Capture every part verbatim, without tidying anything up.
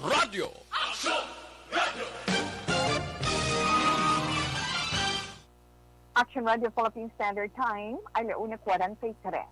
Radyo. Action Radio. Action Radio Philippine Standard Time, ala una kwarenta y tres.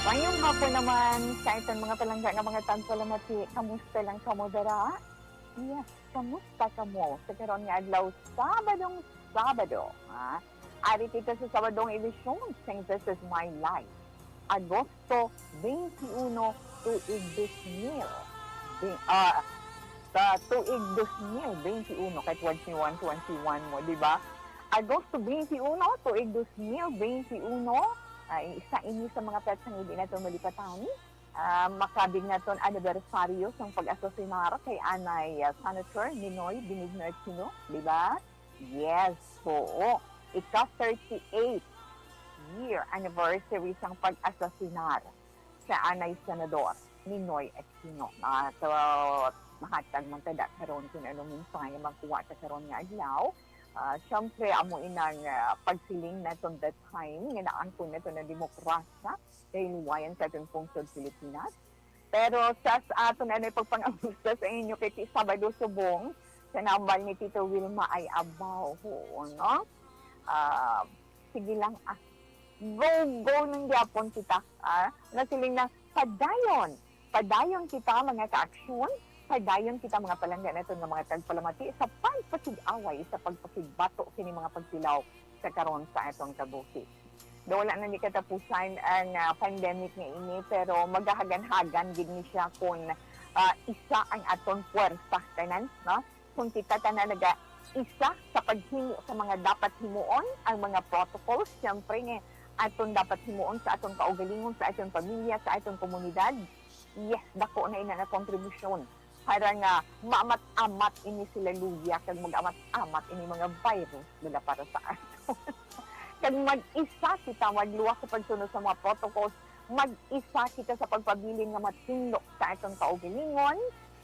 Mayong hapon naman sa aton mga palangga nga mga tagpalamati. Kamusta lang kamo dara? Yes, kamusta kamo sa karon nga adlaw, Sabadong Sabado, ha? Ari kita sa Sabadong edisyon sang This Is My Life, Agosto twenty-one, tuig dos mil. Di, ah, sa tuig dos mil twenty-one, kay twenty-one, twenty-one mo, di ba? Agosto twenty-one, tuig dos mil twenty-one, ay isa ini sa mga petsa nga hindi naton malipatan. Ah, makabig naton anibersaryo sang pag-asasinar kay anay, ah, Senator Ninoy Benigno Aquino, di ba? Yes, oo. Ika thirty-eight year anniversary sang pag-asasinar sa anay Senador Ninoy Aquino. Ah, so, mahatag man ta da karon kung ano mensahe nga magkuha ta karon nga adlaw. Ah, syempre, amo inang, ah, pagsiling naton that time nga naangkon naton ang demokrasya, kahiluwayan sa aton pungsod Pilipinas. Pero sa, sa aton ano pagpangamusta sa inyo kay ti Sabado subong, sa nambal ni Tito Wilma ay abaw, oo, no? Ah, sige lang, ah, go, go nang gyapon kita, ah, nasiling na, padayon, padayon kita, mga ka-aksyon, padayon kita, mga palangga naton nga mga tagpalamati, sa pagpakig-away, sa pagpakigbato kini mga pagtilaw sa karon sa atong kabuhi. Daw wala na ni katapusan ang, ah, pandemic nga ini, pero magahagan-hagan gid ni siya kung, ah, isa ang aton puwersa tanan, no? Kung kita tanan naga-isa sa paghimo sa mga dapat himuon, ang mga protocols, siyempre, nga aton dapat himuon sa aton kaugalingon, sa aton pamilya, sa aton komunidad, yes, dako na ina nga kontribusyon para nga maamat-amat ini sila luya kag mag-amat-amat ini mga virus nila para sa aton. Kag mag-isa kita, magluwas sa pagsunod sa mga protocols, mag-isa kita sa pagpabilin nga matinlo sa aton kaugalingon.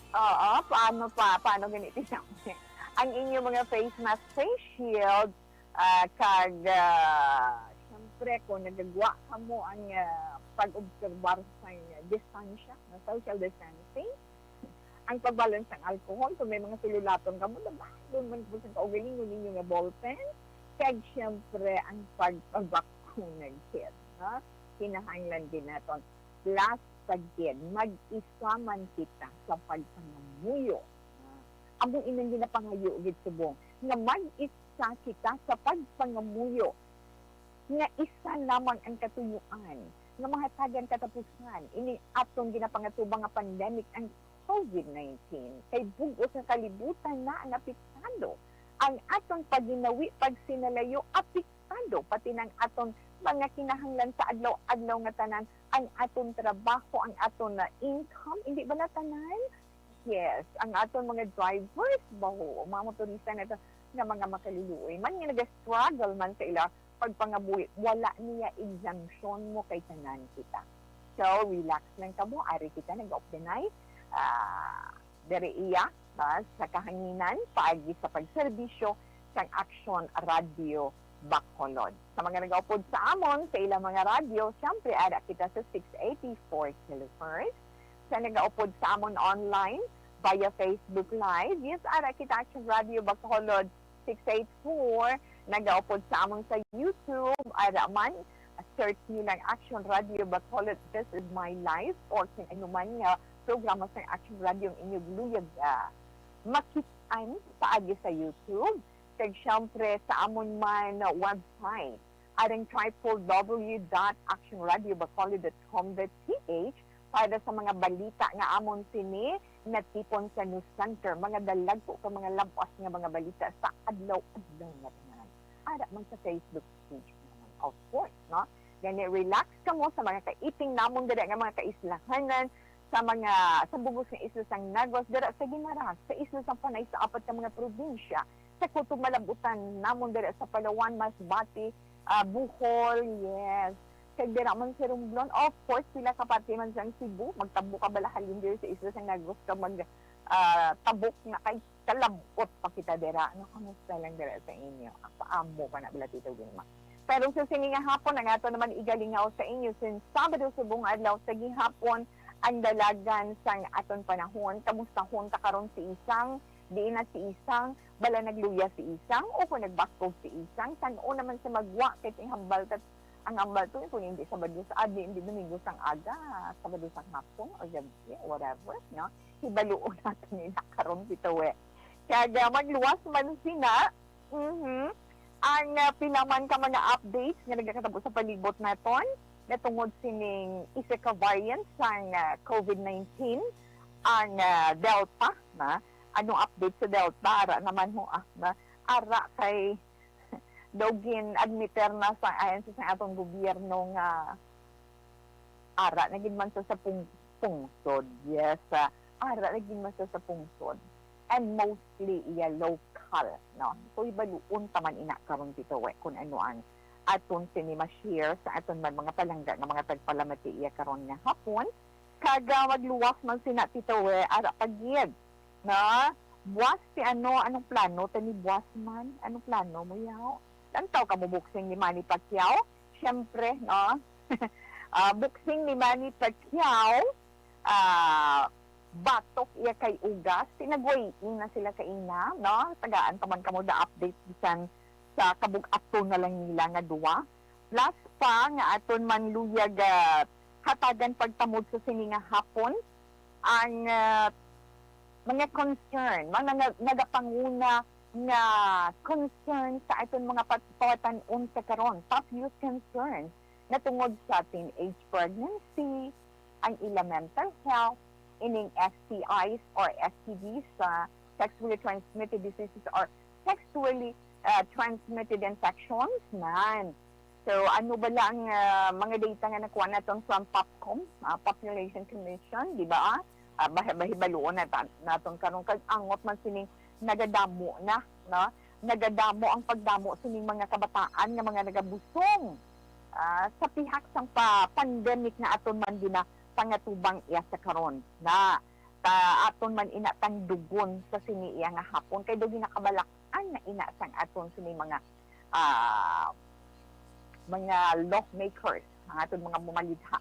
Oo, paano pa, paano gani tinawag? Ang inyo mga face mask, face shield, ah, kag, ah, siyempre, kung nagagwa kamo ang, ah, pag-obserbar sa distansya, no, social distancing, ang pagbalance sang alcohol, kung may mga silulaton kamo, nabandon man po sa kaugalingon ninyo nga ballpen, kag siyempre, ang pagpabakuna gid, no? Kinahanglan din naton. Plus, pa gid, mag-isa man kita sa pagpangamuyo. Ah, amo inang ginapangayo gid subong nga mag-isa kita sa pagpangamuyo, nga isa lamang ang katuyoan nga mahatagan katapusan ining aton ginapangatubang nga pandemic, ang covid nineteen. Kay bug-os nga kalibutan na ang apektado. Ang aton paginawi, pagsinalayo, apektado, pati nang aton mga kinahanglan sa adlaw-adlaw nga tanan, ang aton trabaho, ang aton, ah, income, hindi ba na tanan? Yes, ang aton mga drivers, baho, mga motorista na to, nga mga makaluluoy man, nga naga-struggle man sa ila pagpangabuhi, wala niya exemption mo kay tanan kita. So, relax lang kamo, ari kita nag-updanay, ah, diri iya, ah, sa kahanginan, paagi sa pagserbisyo sang Action Radio Bacolod. Sa mga nagaupod sa amon sa ilang mga radyo, siyempre, ara kita sa six eighty-four kilohertz. Sa nagaupod sa amon online, via Facebook Live, yes, ara kita Action Radio Bacolod six eight four. Nagaupod sa amon sa YouTube, ara man, search nyo lang Action Radio Bacolod, This Is My Life, or kung ano man nga programa sa Action Radio ang inyong luyag, ah, makit-an paagi sa YouTube. Kag siyempre, sa amon man website, arang triple W dot action radio bacolod dot com dot P H para sa mga balita nga amon sini natipon sa news center, mga dalagko ka mga lab-as nga mga balita sa adlaw-adlaw nga tanan. Ara man sa Facebook page naman, of course, no? Gani, relax kamo sa mga kaiting namon dira nga mga kaislahanan, sa mga, sa bug-os nga isla sang Negros, dira sa Guimaras, sa isla sang Panay, sa apat ka mga probinsya, sa Kutob, malabutan namon dira sa Palawan, Masbate, ah, Bohol, yes. Kag dira man sa Romblon, of course, pila ka parte man sang Cebu, magtabok ka bala halin diri sa isla sang Negros ka mag, ah, tabok na kay kalabot pa kita dira. No, kamusta lang dira sa inyo? Ako, amo pa na bala, Tito Wilma. Pero sa sini nga hapon, ang ato naman igalingaw sa inyo, since Sabado subong adlaw sa gihapon, ang dalagan sang aton panahon, kamustahon ta karon si Isang, diin na si Isang, bala nagluya si Isang, o kung nagbaskog si Isang, tan-o naman sa magwa, kay tinghambal ta, ang hambal to, kung hindi Sabado sa, ah, di, hindi Domingo sang aga, Sabado sang hapon, o gabi, whatever, no? Hibaluon nato nila karon bitaw, eh. Kag, ah, magluwas man sina, mhm, ang, ah, pila man ka mga updates nga nagakatabo sa palibot naton, natungod sining isa ka variant sang, ah, covid nineteen, ang, ah, Delta, na. Ano update sa Delta? Ara naman ho, ah, na. Ara kay daw gin-admiter na sa, ayon sa, sa atong gobyerno nga ara na gid man sa, sa pung-, pungsod. Yes, ah, ara na gid man sa, sa pungsod. And mostly iya local, no? So, hibaluon ta man ina karon dito, eh, kung ano ang aton sini ma-share sa aton man mga palangga nga mga tagpalamati iya karon nga hapon. Kag, ah, magluwas man sina, Tito, eh, ara pa gid. Na, buwas si ano, anong plano ta ni buwas man? Anong plano mo, yaw? Lantaw ka mo boxing ni Manny Pacquiao? Siyempre, no? Ah, boxing ni Manny Pacquiao, ah, batok iya kay Ugas, tinagway na sila kaina, no? Tagaan pa man kamo da update bisan sa kabug-aton na lang nila nga duwa. Plus pa nga aton man luyag, ah, hatagan pagtamod sa sini nga hapon ang, ah, mga concern, mga nga-, nagapanguna nga concern sa aton mga pat-, pawatan-on sa karon, top youth concerns, natungod sa teenage pregnancy, ang ila mental health, ining S T Is or S T Ds, sa sexually transmitted diseases or sexually, ah, transmitted infections man. So, ano bala ang, ah, mga data nga nakuha naton from POPCOM, ah, Population Commission, di ba? Ah, bahi-, bahibaluon na ta-, naton karon kag angot man sining nagadamo na, no? Nagadamo ang pagdamo sining mga kabataan nga mga nagabusong, ah, sa pihak sang pa-, pandemic nga aton man ginapangatubang iya sa karon na ta-, aton man ina tangdugon sa sini iya nga hapon kay daw ginakabalak-an na ina sang aton sini mga, ah, mga lawmakers, ang aton mga mumalidha.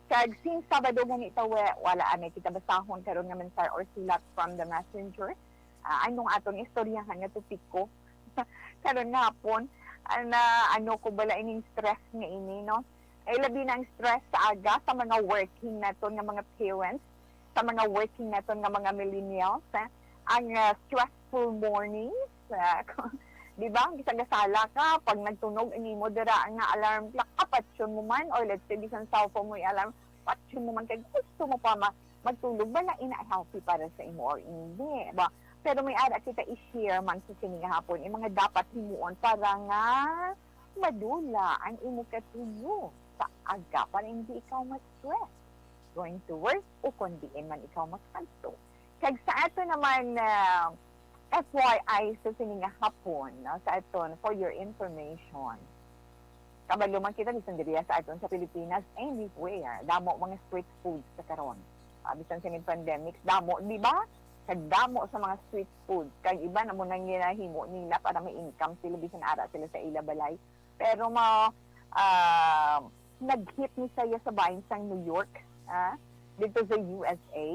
Kag since Sabado gani tawe, wala anay kita basahon karon nga mensahe or sulat from the messenger. Ah, anong aton istoryahan nga topiko karon nga hapon? Ana, ano ko bala ining stress nga ini, no? Ay, labi na ang stress sa aga sa mga working naton nga mga parents, sa mga working naton nga mga millennials, eh. Ang, ah, stressful mornings, ah, di ba? Ang isang gasala ka, pag nagtunog ang imo dira nga alarm clock, kapatyon mo man, or let's say, bisan cellphone mo i-alarm, patyon mo man kay gusto mo pa ma-, magtulog, bala ina healthy para sa imo or hindi, ba? Pero may ara kita i-share man sa sini nga hapon, yung mga dapat himuon para nga madula ang imo katuyo sa aga para hindi ikaw ma-stress going to work o kung diin man ikaw magkadto. Kag sa ato naman, ah, F Y I sa sini nga hapon, no, sa aton, for your information, kabalo man kita, bisan diriya sa aton sa Pilipinas, anywhere, damo mga street food sa karon. Ah, bisan sa pandemic, damo, di ba? Kag damo sa mga street food, kag iba na mo nang ginahimo nila para may income sila, bisan ara sila sa ila balay. Pero ma-, ah, nag-hit ni saya sa bahin sang New York, ah, dito sa U S A,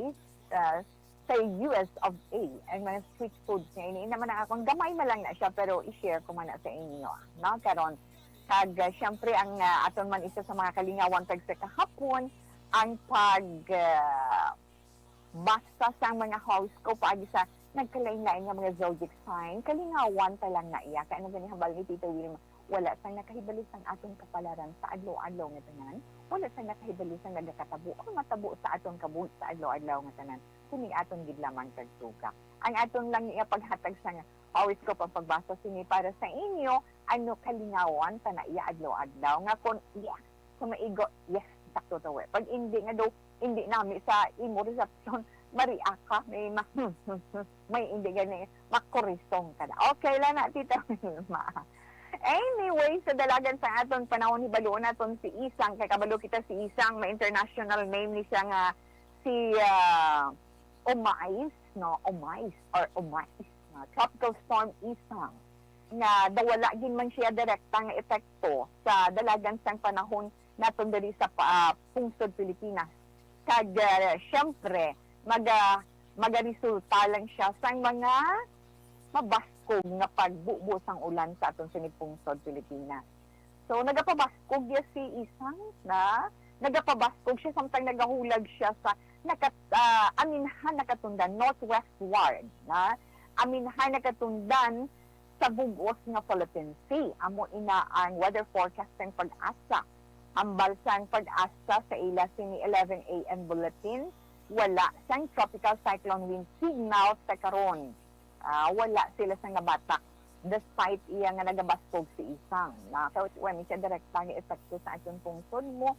ah, sa U S of A, ang mga street foods nga ini. Ina man ang akong gamay man lang na siya, pero i-share ko man na sa inyo, no? Karon, kag, ah, siyempre, ang, ah, aton man isa sa mga kalingawan kag sa kahapon, ang pag, ah, basta sang mga horoscope paagi sa nagkalain-lain nga mga zodiac sign, kalingawan ta lang na iya. Kay ano gani hambal ni Tito Wilma, wala sang nakahibalo sang aton kapalaran sa adlaw-adlaw nga tanan, wala sang nakahibalo sang nagakatabo o matabo sa aton kabuhi sa adlaw-adlaw nga tanan, kundi aton gid lamang kag tuga. Ang aton lang iya paghatag sang horoscope ang pagbasa sini para sa inyo, ano kalingawan ta na iya adlaw-adlaw, nga kon iya, kung maigo, yes, sakto to, we. Pag hindi nga daw, hindi nami sa imo reception, Maria ka, may ma-, may hindi gani, makurisong ka na. Okay lang na, Tita Wilma. Anyway, sa dalagan sa aton panahon, hibaluon naton si Isang. Kay kabalo kita si Isang, may international name ni siya nga si, ah, Omais, no? Omais or Omais, no? Tropical Storm Isang, nga daw wala gid man siya direkta nga epekto sa dalagan sang panahon naton diri sa pa-, pungsod Pilipinas. Kag, ah, siyempre, maga-, magaresulta lang siya sang mga mabaskog nga pagbubo sang ulan sa aton sini pungsod Pilipinas. So, nagapabaskog ya si Isang, na nagapabaskog siya samtang nagahulag siya sa nakat-, ah, aminhan nakatundan northwestward, na aminhan nakatundan sa bug-os nga Philippine Sea. Amo ina ang weather forecast sang PAGASA. Hambal sang PAGASA sa ila sini eleven A M bulletin, wala sang tropical cyclone wind signal sa karon. Ah, wala sila sang nabatak despite iya nga nagabaskog si Isang. Na, so, wala siya direkta nga epekto sa aton pungsod mo.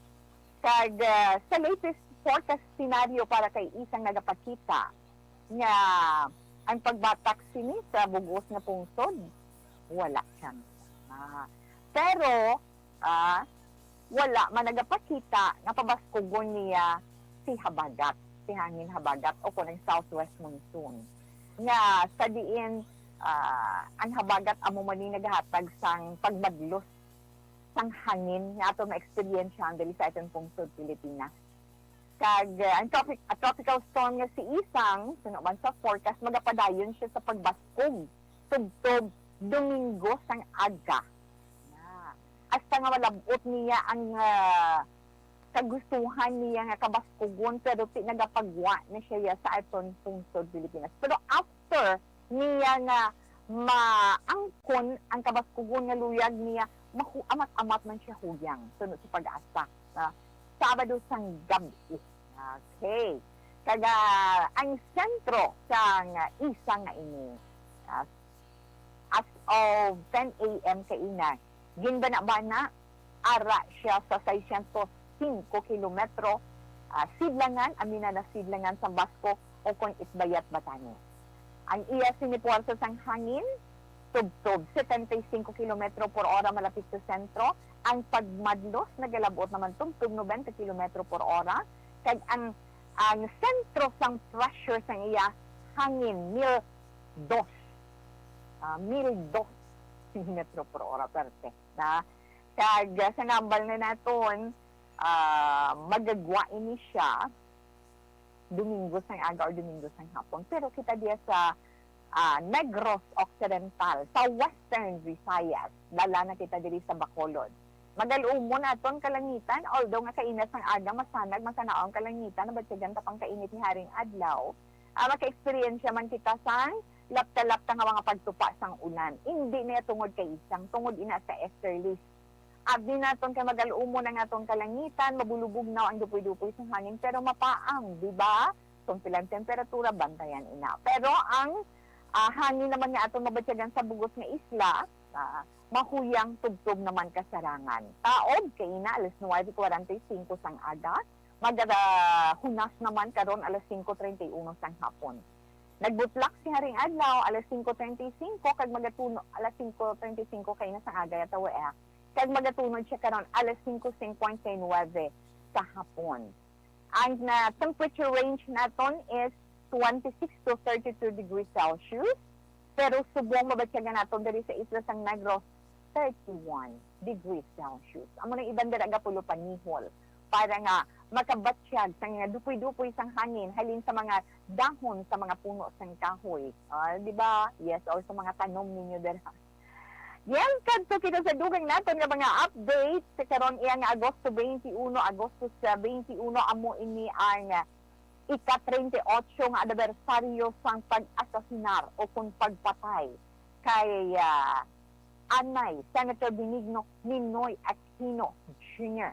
Kag, ah, sa latest forecast scenario para kay Isang nagapakita nga ang pagbatak sini sa bug-os nga pungsod, wala siya. Ah, pero, ah, wala man nagapakita nga pabaskog-on niya si habagat, si hangin habagat o kon ang southwest monsoon. Nga sa diin, ah, ang habagat amo man ni nagahatag sang pagmadlos sang hangin nga aton maeksperiensyahan diri sa aton pungsod Pilipinas. Kag, ah, ang tropic-, a tropical storm nga si Isang, suno man sa forecast, magapadayon siya sa pagbaskog tubtob Domingo sang aga. Na. Hasta nga malab-ot niya ang, ah, kagustuhan niya nga kabaskugon, pero ti-, nagapagwa na siya ya sa aton pungsod Pilipinas. Pero after niya nga maangkon ang kabaskugon nga luyag niya, mahu-, amat-amat man siya huyang, suno sa PAGASA, na Sabado sang gab-i. Okay. Kag, ah, ang sentro sang Isang nga ini, ah, as of ten A M kaina, ginbanabana ara siya sa seiscientos singko kilometro, ah, sidlangan, amina na sidlangan sa Basco o kon Itbayat, Batanes. Ang iya sini puwersa sang hangin, tubtob, setenta y cinco kilometro por ora malapit sa sentro. Ang pagmadlos nagalab-ot naman tubtob, nobenta kilometro por ora. Kag ang, ang sentro sang pressure sang iya hangin, mil dos. Ah, mil dos kilometro por ora, perte. Na, kag, ah, sa nambal na naton, ah, magagwa ini siya Domingo sang aga or Domingo sang hapon. Pero kita diya sa, ah, Negros Occidental, sa Western Visayas, dala na kita diri sa Bacolod. Magal-umon aton kalangitan, although nga kaina sang aga, masanag, masanaw ang kalangitan, nabatyagan ta pang kainit ni haring adlaw. Ah, maka-eksperyensya man kita sang lapta-lapta nga mga pagtupa sang ulan. Indi na tungod kay Isang, tungod ina sa easterlies. Abi naton kay magal-umon ang aton kalangitan, mabulubugnaw ang dupoy-dupoy sang hangin, pero mapaang, di ba? Kung pila ang temperatura, bantayan ina. Pero ang, ah, hangin naman nga aton mabatyagan sa bug-os nga isla, ah, mahuyang tubtob naman kasarangan. Taob, kaina, alas nuwebe cuarenta y cinco sang aga, magahunas naman karon alas singko treinta y uno sang hapon. Nagbutlak si haring adlaw alas singko treinta y cinco kag magatuno alas singko treinta y cinco kaina sang aga yata, eh. Kag magatunod siya karon alas singko cincuenta y nueve sa hapon. Ang, ah, temperature range naton is twenty-six to thirty-two degrees Celsius, pero subong mabatyagan naton diri sa isla sang Negros, thirty-one degrees Celsius. Amo nang iban dira gapulo panihol para nga makabatyag sa mga dupoy-dupoy sang hangin halin sa mga dahon sa mga puno sang kahoy. Ah, di ba? Yes, or sa mga tanom ninyo dira. Yan, kadto kita sa dugang naton nga mga updates. Sa karon iya nga Agosto twenty-one, Agosto sa twenty-one, amo ini ang ika-treinta y ocho nga anibersaryo sang pag-asasinar o kon pagpatay kay, ah, anay Senator Benigno Ninoy Aquino Junior.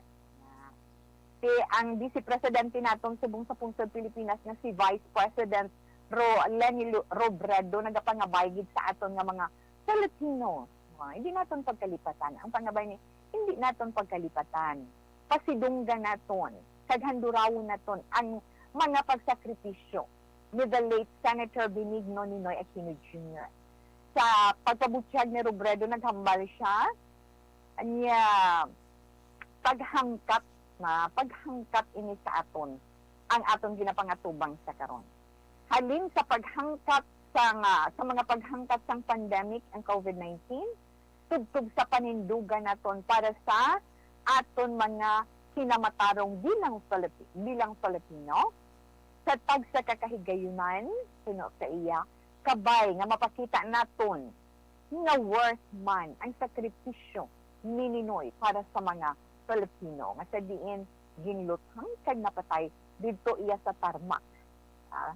Si, ang Vice Presidente naton subong sa pungsod Pilipinas nga si Vice President Ro-, Leni Lu-, Robredo nagapangabay gid sa aton nga mga Filipinos. Ah, hindi naton pagkalipatan. Ang pangabay ni, hindi naton pagkalipatan. Pasidunggan naton paghandurawon naton ang mga pagsakripisyo ni the late Senator Benigno Ninoy Aquino Junior. Sa pagpabutyag ni Robredo, naghambal siya niya paghangkat na paghangkat ini sa aton ang aton ginapangatubang sa karon. Halin sa paghangkat sa nga, sa mga paghangkat sang pandemic ang COVID nineteen, tubtob sa panindugan naton para sa aton mga kinamatarong bilang Filipi-, bilang Filipino, sa tagsa ka kahigayunan, suno sa iya, kabay nga mapakita naton nga worth man ang sakripisyo ni Ninoy para sa mga Filipino, nga sa diin ginluthang kag napatay didto iya sa tarmac, ah,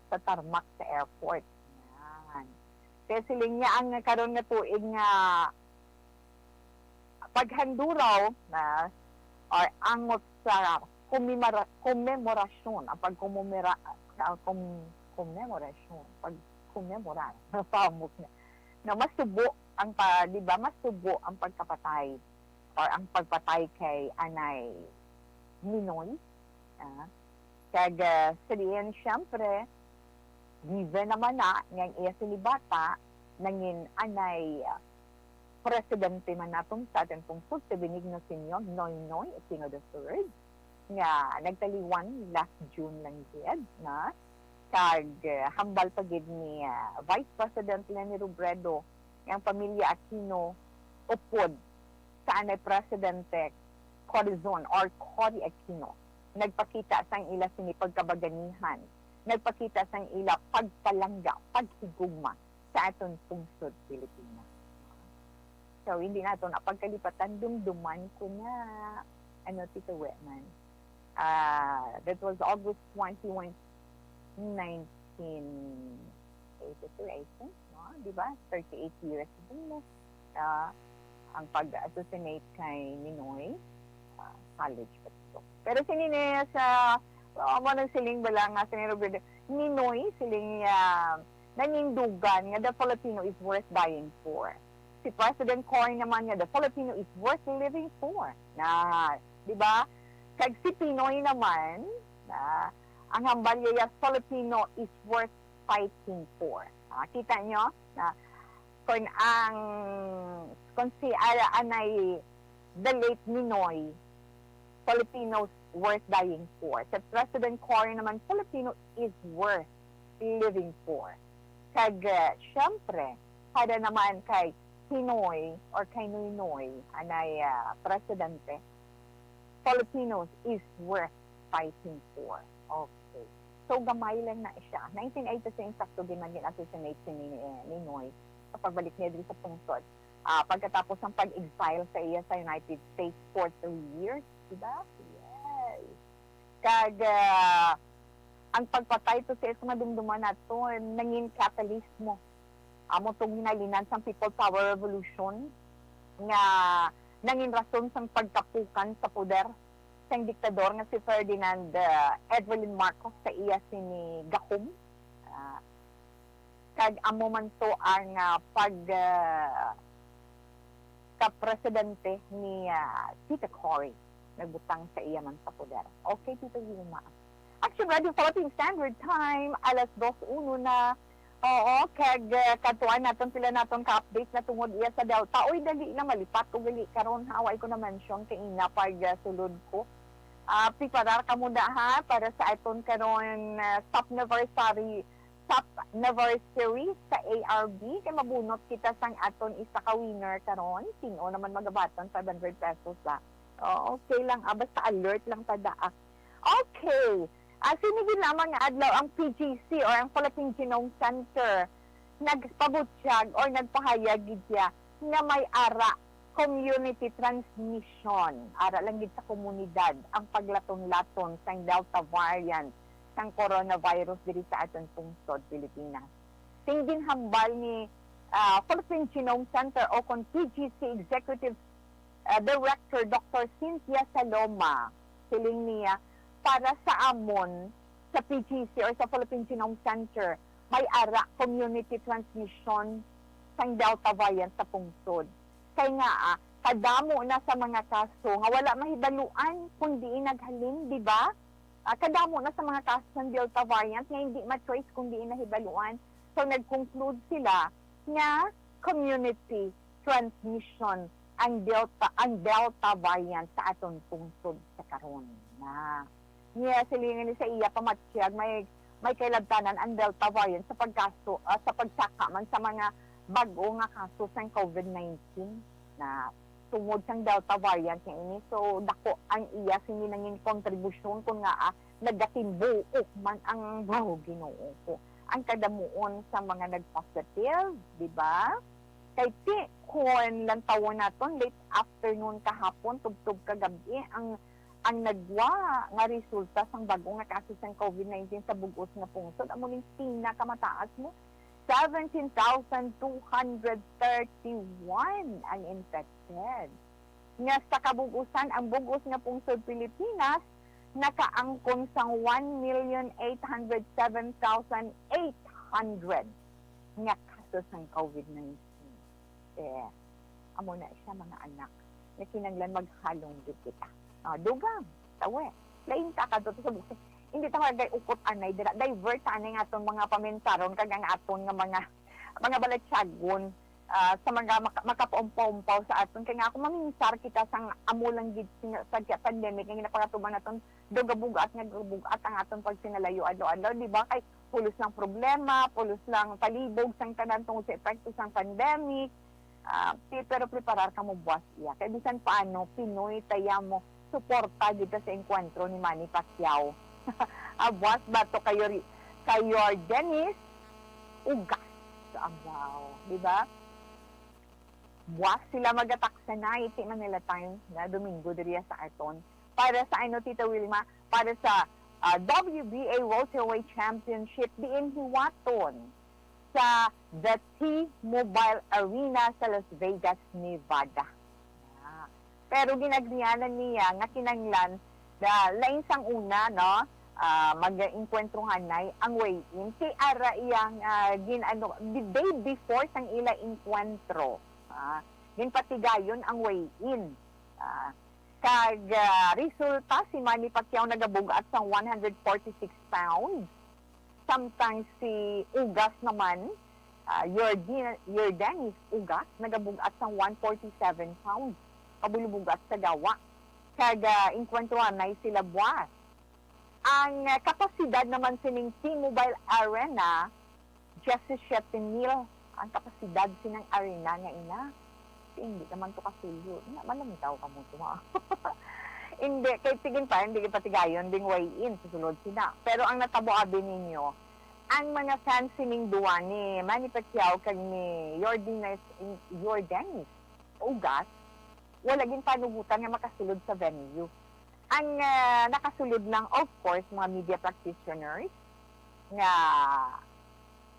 sa tarmac sa airport. Yan. Kaya siling niya ang karon nga tuig nga paghanduraw na or angot sa komemora-, komemorasyon, ang pagkomemora-, ah, kom-, komemorasyon, pagkomemora, samok na, na masubo ang pa-, di ba, masubo ang pagkapatay or ang pagpatay kay Anay Ninoy. Ah, kag, ah, sa diin, siyempre, given naman na nga ang iya sini bata nangin anay, ah, presidente man naton sa aton pungsod, si Benigno Senior Noynoy Aquino the third, nga nagtaliwan last June lang gid na. Kag, ah, hambal pa gid ni, ah, Vice President Leni Robredo nga ang pamilya Aquino upod sa anay Presidente Corazon or Cory Aquino nagpakita sang ila sini pagkabaganihan, nagpakita sang ila pagpalangga, paghigugma sa aton pungsod Pilipinas. So, hindi nato na pagkalipatan, dumduman ko na, ano, Tito Wetman. Ah, that was August twenty-one, nineteen eighty-two, I think, no? Di ba? Thirty-eight years din na, ah, ang pag-assassinate kay Ninoy, ah, college pa to. Pero si Ninoy sa, ah, mo nang siling bala nga si Ninoy, Ninoy, siling niya, nanindugan nga the Filipino is worth dying for. Si President Cory naman nga the Filipino is worth living for. Na, di ba? Kag si Pinoy naman, na, ang hambal niya, Filipino is worth fighting for. Ah, kita nyo? Na, kung ang, kung si Ara Anay, the late Ninoy, Filipinos worth dying for. Si President Cory naman, Filipino is worth living for. Kag, uh, syempre, para naman kay Pinoy or kay Noynoy, anay, uh, presidente, Filipinos is worth fighting for. Okay. So, gamay lang na siya. Nineteen eighty-six, sakto din man gin-assassinate si ni, eh, Ninoy sa pagbalik niya diri sa pungsod. Ah, pagkatapos ng pag-exile sa iya sa United States for three years, di ba? Yes. Kag, ah, ang pagpatay to sa isa madumduman nato, nangin catalyst mo. Amo tong ginalinan sang People Power Revolution nga nangin rason sang pagkapukan sa poder sang diktador nga si Ferdinand, ah, Evelyn Marcos sa iya sini gahom. Ah, kag amo man to ang, ah, pag, ah, ka presidente ni, ah, Tito Cory nagbutang sa iya man sa poder. Okay, Tito Wilma. Action Radio Philippine Standard Time, alas dos uno na. Oo, kag, ah, kadtuan naton pila naton ka-update na tungod iya sa Delta. Uy, dali na, malipat ko gali karon, ha, way ko na-mention kay ina pag, ah, sulod ko. Ah, preparar kamo da, ha, para sa aton karon, ah, top anniversary, top anniversary sa A R B. Kay mabunot kita sang aton isa ka winner karon. Sin-o naman magabaton five hundred pesos, ah. Oh, okay lang, ah, basta alert lang ta da, ah. Okay. Ah, sini gid lamang nga adlaw ang P G C or ang Philippine Genome Center nagpabutyag or nagpahayag gid siya nga may ara community transmission, ara lang gid sa komunidad ang paglaton-laton sang Delta variant sang coronavirus diri sa aton pungsod, Pilipinas. Sing ginhambal ni, ah, Philippine Genome Center o kon P G C Executive, ah, Director Doctor Cynthia Saloma, siling niya, para sa amon sa P G C or sa Philippine Genome Center, may ara community transmission sang Delta variant sa pungsod. Kay nga, ah, kadamo na sa mga kaso nga wala mahibaluan kung diin naghalin, di ba? Ah, kadamo na sa mga kaso sang Delta variant nga hindi ma-trace kung diin nahibaluan. So, nag-conclude sila nga community transmission ang Delta, ang Delta variant sa aton pungsod sa karon. Na, niya, silingan ni sa iya pamatyag, may, may kailabtanan ang Delta variant sa pagkaso, ah, sa pagsaka man sa mga bag-o nga kaso sang COVID nineteen. Na tungod sang Delta variant nga ini, so dako ang iya sini nangin kontribusyon, kun nga, ah, nagatimbuok man ang, wow, Ginoo ko, ang kadamuon sa mga nag-positive, di ba? Kay ti, kun lantawon naton, late afternoon kahapon, tubtob kagabi, ang, ang nagwa nga resulta sang bag-o nga kaso sang COVID nineteen sa bug-os nga pungsod, amo ning pinakamataas mo, seventeen thousand two hundred thirty-one ang infected. Nga sa kabug-usan, ang bug-os nga pungsod Pilipinas nakaangkon sang one million eight hundred seven thousand eight hundred nga kaso sang COVID nineteen. Eh, amo na siya, mga anak, nga kinahanglan maghalong gyud kita. Ah, dugang, tawe. Lain ka kadto sa bukid. Hindi ta magay ukot anay dira. Divert ta anay nga aton mga pamensaron kag ang aton nga mga, mga balatyagon, ah, sa mga maka-, makapaumpaw-umpaw sa aton. Kay nga ako, maminsar kita sang amo lang gid sing-, sa pandemic nga ginapangatuban naton, daw gabugat nga gabugat ang aton pagsinalayo adlaw-adlaw, di ba? Kay pulos lang problema, pulos lang palibog sang tanan tungod sa epekto sang pandemic. Ah, pi-, pero preparar kamo buas iya. Kay bisan paano, Pinoy taya mo, suporta gid ta sa engkwentro ni Manny Pacquiao. Ah, buas ba to kayo ri-, kayo Dennis Ugas? So, abaw, di ba? Buas sila magataksa na, iti Manila Times na Domingo diriya sa aton. Para sa ano, Tita Wilma? Para sa, ah, W B A Welterweight Championship diin hiwaton sa the T-Mobile Arena sa Las Vegas, Nevada. Ah, pero ginagrianan niya nga kinanglan na lain sang una, no? Ah, mag-enkwentro hanay ang weigh-in. Kay ara iyang, ah, gin-, ano, the day before sang ila enkwentro, ah, ginpatigayon ang weigh-in. Ah, kag, ah, resulta, si Manny Pacquiao nagabugat sang one hundred forty-six pounds. Samtang si Ugas naman, ah, Yordi-, Yordenis Ugas, nagabugat sang one forty-seven pounds. Kabulbugat sa gawa. Kag, ah, enkwentro anay sila buas. Ang, ah, kapasidad naman sining T-Mobile Arena, diyasisiete mil ang kapasidad sining arena nga ina. Hindi naman to kasulod. Nga, malantaw ka mo to, ha? Hindi, kay tigin pa, hindi kita tigayon ding weigh-in, susulod sila. Pero ang natabo abi ninyo, ang mga fans sining duwa ni Manny Pacquiao kag ni Yordenis, Yordenis Ugas, wala gin panugutan nga makasulod sa venue. Ang, ah, nakasulod lang, of course, mga media practitioners nga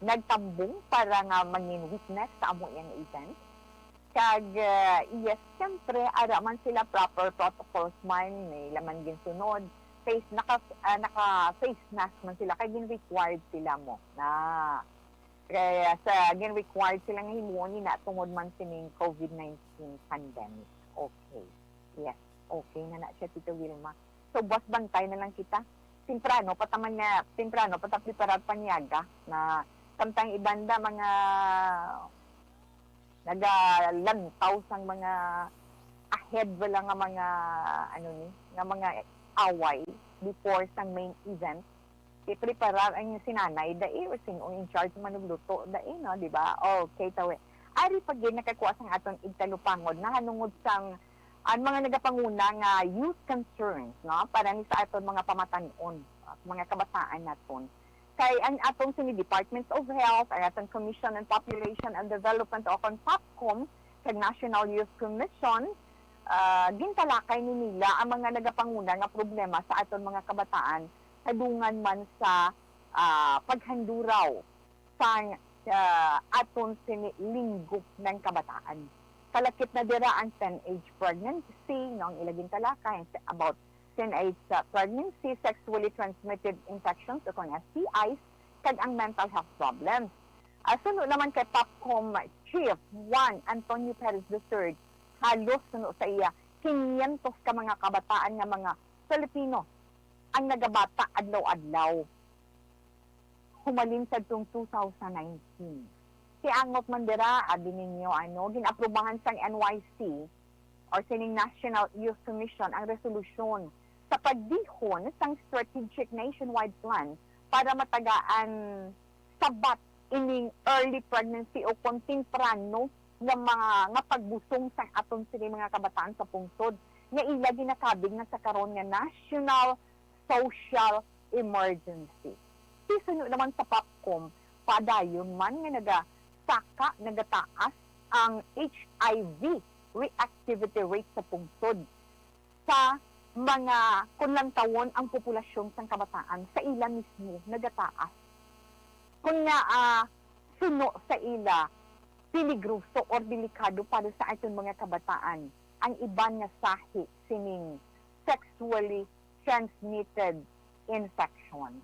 nagtambong para nga mangin witness sa amo iyang event. Kag, ah, yes, siyempre, ara man sila, proper protocols man, may laman ginsunod. Face, naka, ah, naka face mask man sila, kay gin-required sila mo na. Kaya sa gin-required sila nga himuon ni na tungod man sining COVID nineteen pandemic. Okay. Yes. Okay na na siya, Tito Wilma. So, buwas bantay na lang kita. Temprano pa ta man nga, temprano pa ta preparar panyaga na samtang ibanda mga nagalantaw sang mga ahead wala nga mga, ano ni, nga mga away before sang main event. Ipreparar ang sinanay dai or sino in charge man og luto dai, no, di ba? Okay, tawi. Ari pa gid nakakuha sang aton igtalupangod nahanungod sang ang mga nagapanguna nga youth concerns, no, para ni sa aton mga pamatan-on, ah, mga kabataan naton. Kay ang atong sini Department of Health, ang atong Commission on Population and Development o kon POPCOM, kag National Youth Commission, ah, gintalakay ni nila ang mga nagapanguna nga problema sa aton mga kabataan, kadungan man sa, ah, paghanduraw sang, ah, aton sini linggo ng kabataan. Kalakip na dira ang teenage pregnancy, no, ang ila gintalakay, ang se-, about teenage, ah, pregnancy, sexually transmitted infections o kon S T Is, kag ang mental health problems. Ah, suno naman kay POPCOM Chief Juan Antonio Perez the third, Halos suno sa iya, kinyentos ka mga kabataan nga mga Filipino ang nagabata adlaw-adlaw. Humalin sadtong two thousand nineteen. Ti angot man dira, abi ninyo, ano, gin-aprubahan sang N Y C or sining National Youth Commission ang resolusyon sa pagdihon sang strategic nationwide plan para matagaan sabat ining early pregnancy o kon temprano nga mga, nga pagbusong sang aton sini mga kabataan sa pungsod nga ila ginakabig nga sa karon nga national social emergency. Ti suno naman sa POPCOM, padayon man nga nagasaka, nagataas ang H I V reactivity rate sa pungsod sa mga, kung lantawon ang populasyon sang kabataan, sa ila mismo nagataas. Kung nga, ah, suno sa ila, peligroso or delikado para sa aton mga kabataan ang iban nga sahi sining sexually transmitted infection.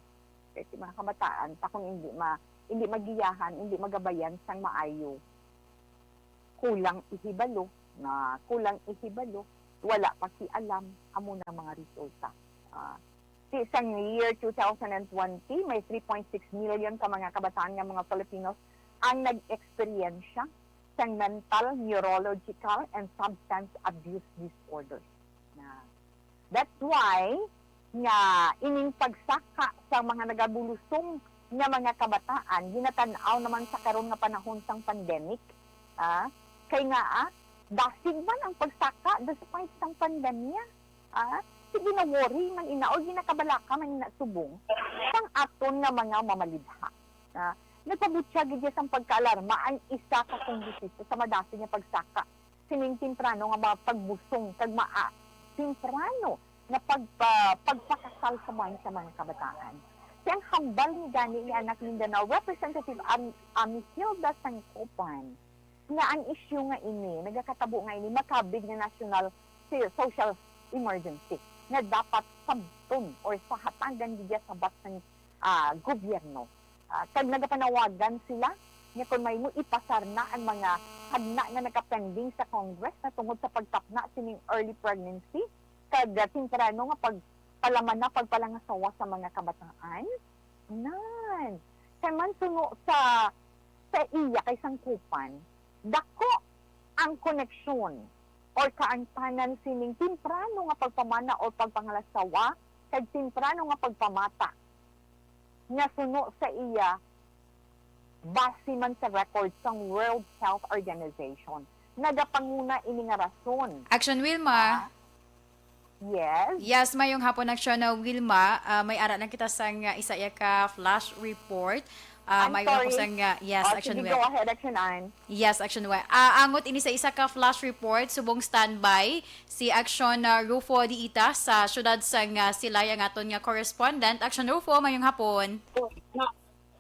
Kasi mga kabataan, ta kung hindi ma-, hindi magiyahan, hindi magabayan sang maayo, kulang ihibalo, na kulang ihibalo, wala pa si alam, amo na mga resulta. Ah, si, sang year two thousand and twenty, may three point six million ka mga kabataan nga mga Filipinos ang nag-eksperyensya sang mental, neurological, and substance abuse disorders. Na, that's why nga ining pagsaka sa mga nagabulusong nga mga kabataan ginatan-aw naman sa karon nga panahon sang pandemic. Ah, kay nga, ah, dasig man ang pagsaka despite sang pandemya. Ah, sige, na-worry man ina o ginakabalaka man ina subong sang aton nga mga mamalibha. Ah, nagpabutyag gid sang pagkaalarma ang isa ka kongresista sa madasig nga pagsaka sining temprano nga mga pagbusong kag maa temprano nga pagpa-, pagpakasal sa bahin sa mga kabataan. Sa ang hambal ni gani ni Anak Mindanao Representative Am-, Amihilda Sangkopan nga ang isyu nga ini nagakatabo nga ini makabig nga national si-, social emergency nga dapat sabton or sahatagan gid sabat sang, ah, gobyerno. Ah, kag nagapanawagan sila nga kon may mo ipasar na ang mga hagna nga nagapending sa Congress na tungod sa pagtapna sining early pregnancy kag, ah, temprano nga pagpalamana, pagpalangasawa sa mga kabataan. Nan, kay man suno sa, sa iya kay Sangkopan, dako ang koneksyon or kaangtanan sining temprano nga pagpamana o pagpangalasawa kag temprano nga pagpamata nga suno sa iya, base man sa record sang World Health Organization, nagapanguna ini nga rason. Action, Wilma. Ah, yes. Yes, mayong hapon, Action, uh, Wilma. Ah, may ara lang kita sang, uh, isa iya ka flash report. Ah, I'm mayong ako sorry. Sang, uh, yes, Oh, Action sige, Wil. Go ahead, Action Ann. Yes, Action Wil. Ah, angot ini sa isa ka flash report, subong standby si Action, uh, Rufo diita sa siyudad sang, uh, Silay ang aton nga correspondent. Action Rufo, mayong hapon. Oh, na,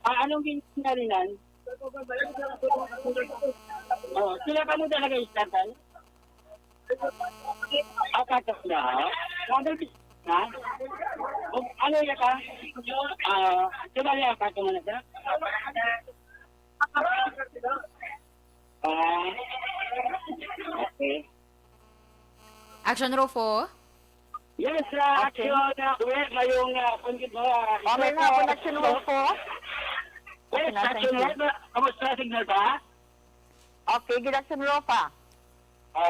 ah, anong ginhalinan? Oh, sila pa mo talaga istantan? Apat na. Number na? O, ano ya ka? Ah, sila ya ka kung ano ka? Ah, okay. Action, Rufo? Yes, uh, Okay. Action, uh, well, ngayong, uh, kung gid mo, uh, Oh, may mga connection mo po? Yes, Action, Rufo, kamusta signal ba? Okay, good afternoon, Rufo.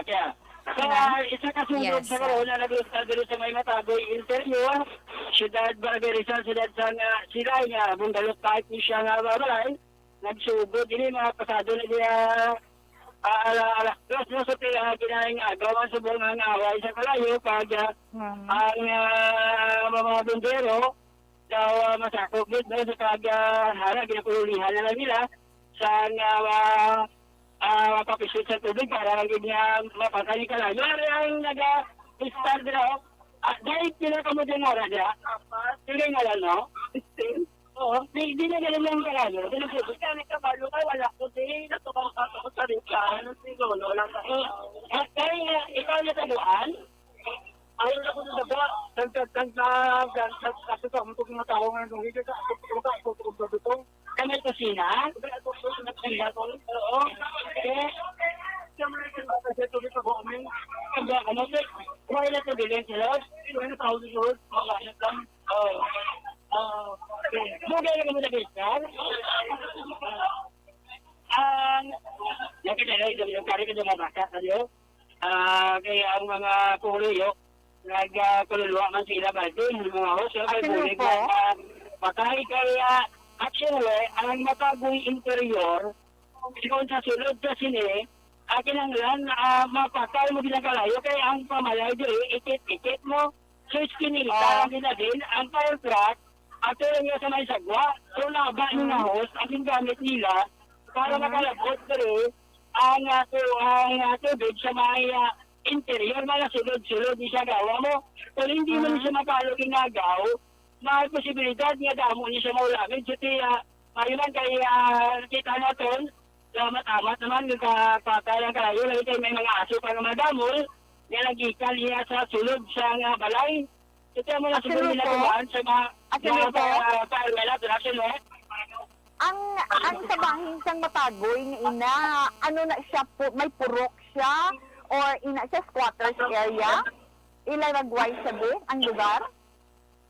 Okay. So, Action, uh, isa ka sundog Yes, sa sir. Corona, nag-usal dito sa may Matagoy Interior, Siyudad Barangay Rizal, Siyudad sa nga Silay, nga Bundalok Park, ni siya nga balay. Nagsugod ini mga pasado na diya, ah, ala-, alas dos, no, sa pila nga ginaing agaw ang subong nga away sa kalayo pag, ah, Mm. ang, ah, mga bumbero daw, ah, masakop gid, no, sa pag, ah, hara, ginapululihan na lang nila sa, ah, ah, papisot sa tubig para lang gid nga mapatay ang kalayo. Ari ang naga-start daw. Ah, dahil pila ka mo din nga radya? Apat. Pila nga lang, no? Sixteen. Oo, di, di na ganun lang talaga. Di na po. Kami kabalo ka, wala ko din. Natukaw ka ako sa rika. Ano siguro, wala ka. Eh, eh, kaya, ikaw na tabuan? Ayaw na ko sa daba. Tagtag, tagtag, tagtag, kasi sa mga tao nga nung hindi ka, ako, ako, ako, ako, ako, ako, Kami kusina? Ako, ako, ako, ako, ako, oo. Eh, Sa mga ikan, baka siya tubig sa bombing. Ang mga ano, may, why not the billion sila? Ano, ano, thousand dollars? Mga ano lang. Oh. Ah, okay. Bugay na kami na, Mister. Ang, nakita na yung, yung kari ko yung mga bata, ano? Ah, kaya ang mga kulo, nagkakaluluwa man sila, balde, yung mga host, yung kay Ate bulig Lupo? Na, ah, patay kay, ah, actually, ang Matagoy Interior, sigon sa sulod sa sini, ah, kinahanglan, ah, mapatay mo ginagalayo kay ang pamalay diri, ikit-ikit mo. So, iskinita Ah. lang din na din, ang fire truck, ato lang niya sa may sagwa. So, naba ni Mhm. nga hose, ang gingamit nila para Mhm. makalabot diri ang, ah, tu-, ang, ah, tubig sa may, ah, interior, mga sulod-sulod ni siya gawa mo. Kung hindi man Mhm. siya mapalo ginagaw, may posibilidad nga damo ni siya maulamig. So, ti, ah, maayo man kay, ah, kita naton, salamat-amat naman, nagkapatay ang kalayo, lagi kay may mga aso pa nga madamol, nga nagikan niya sa sulod sa nga balay. Ito ang mga Actually sumunod na po, kumaan sa mga, actually mga po, pa-, pa-, wala, production, eh. Ang, ang sa bahin sang Matagoy nga ina, ano na siya po, may purok siya or ina siya squatters area? Ila nagway siya di, ang lugar?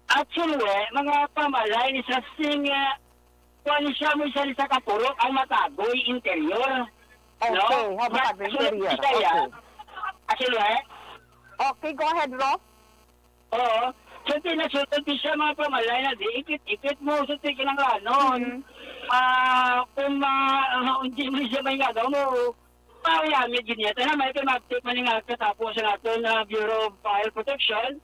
Actually, eh, mga pamalay ni sa sing, eh, kuwan siya mo isa sa kapurok ang Matagoy Interior. No? Okay, oh, But Matagoy Interior. Siya, Okay. Actually, eh. Okay, go ahead, Ross. Oo. So, tinasulod di siya mga pamalay na di, ikit-ikit mo sa kinanglanon. Mhm. Ah, kung ma-, ah, hindi mo siya may ngagaw mo, mauyamid yun niya. Tana, may kay mag-take man nga katapo sa nato na Bureau of Fire Protection,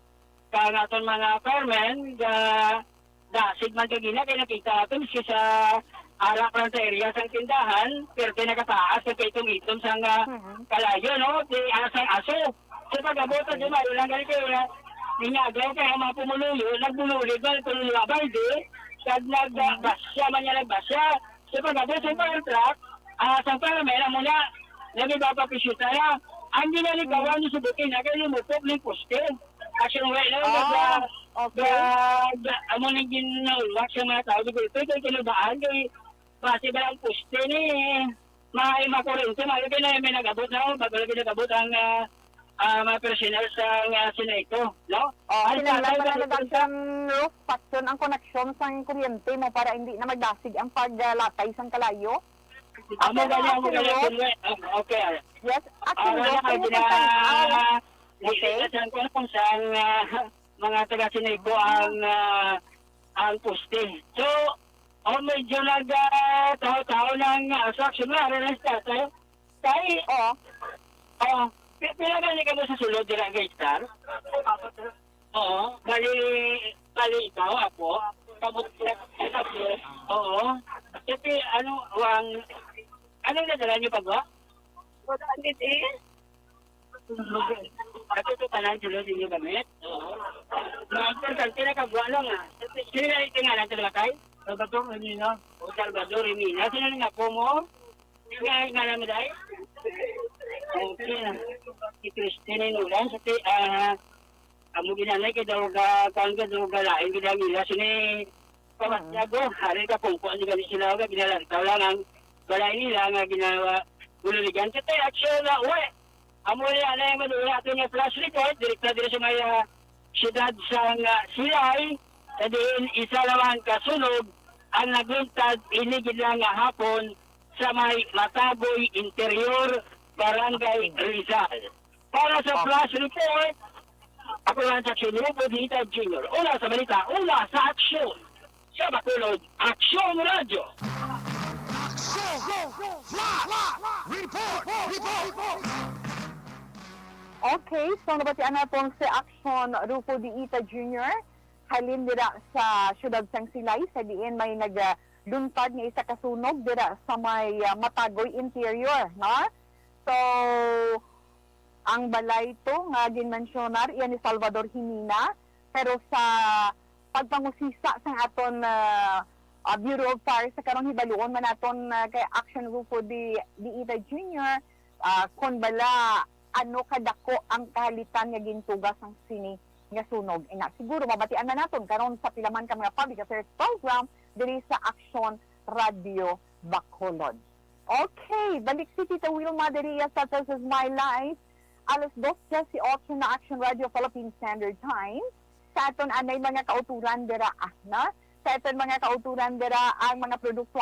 ka naton mga firemen, ga-, dasig man kagina kay nakita nato, miski sa ara pa lang sa area sang tindahan, pero kay nakataas ang kaitom-itom sang, ah, Mhm. kalayo, no? Di, ah, sang aso. So, pag-abot sa Dumayo lang gani kay, ah, ningaga kay ang mga pumuluyo, nagbululid man, pumuluyo, balde, kag nag, Mhm. nagbasya man niya, nagbasya. So, pag-abot sa fire truck, ah, sa fire, may alam mo na, naging papapisyuta na. Ang ginalikawan Mhm. ni Subukin na kay lumupok ng poste. Kasi wala na, Ah, nag-, okay. nag-, amo nang ginaulwak sa mga tao, di ko ito, ito, kinabaan, kay base ba ang poste ni, may makurente, may, kaya may nag-abot na, bago lagi nag-abot ang, ah, ah, mga personnel sa, ah, Sineco, no? Oh, Ang kinahanglan tatay man na ng nagdagdag sang roof, patyon ang koneksyon sang kuryente mo para hindi na magdasig ang paglatay sang kalayo. Amo Ate gani, Ro, amo Ate gani, Ro. Ate Ro. Ah, okay. Yes, Ate Ah, Ro, wala ka pwede gina-, ko tan-aw. Okay. Sa kung, kung saan, ah, mga taga Sineco ang, ah, ang poste. So, oh, medyo nag, ah, taho-taho ng, ah, sa action na, rin ang tatay. Kay, Oo. oh, pi-, pila gani kamo sa sulod dira, guys, sir? Oo, bali, bali ikaw, apo. Kabot-, oo. Kasi, ano, wang, ano na dala niyo pa ba? Wala, hindi, eh. Ato to tanan sila sa inyo gamit? Oo. Ang importante na kabuha lang, ah. Sino na yung tingalan sa lakay? Salvador Remina. O, Salvador Remina. Sino nga po mo? Sino nga yung ngalan mo, day? Okay na. Si Christine Inulan, sa ti-, ah, amo ginanay kay daw ga-, kuwan ka daw ga-, lain gid ang ila. Sini, Mm. Pamatiago, hari ka pungko, ang gani sila, ga, ginalantaw lang ang balay nila nga ginawa, gululigan. Sa ti-, actual na, uwi. Amo ni anay ang madula ato nga flash report, direkta diri sa may, ah, siyudad sang, ah, Silay, sa diin isa lamang ka sunog ang nagluntad ini gid lang nga hapon sa may Matagoy Interior, Barangay Okay. Rizal. Para sa Okay. flash report, ako lang sa Aksyon Rubo Dita Junior. Una sa balita, una sa aksyon. Sa Bacolod, Aksyon Radyo. Aksyon! Flash! Report! Report! Okay, so nabatian naton si Aksyon Rufo Diita Junior, halin dira sa siyudad sang Silay, sa diin may nagluntad nga isa ka sunog dira sa may, ah, Matagoy Interior, no? So, ang balay to nga ginmensyonar iya ni Salvador Jimena, pero sa pagpangusisa sang aton, ah, ah, Bureau of Fire sa karong hibaluon man naton, ah, kay Action Rufo Di, Diita Junior, ah, kon bala ano kadako ang kahalitan nga gintuga sang sini nga sunog. Ina, siguro mabatian man naton karon sa pila man ka mga public affairs program diri sa Action Radio Bacolod. Okay, balik si Tita Wilma diri sa This Is My Life. Alas dos diyes y ocho na, Action Radio Philippine Standard Time. Sa aton anay mga kauturan dira, ah, na? Sa aton mga kauturan dira ang mga produkto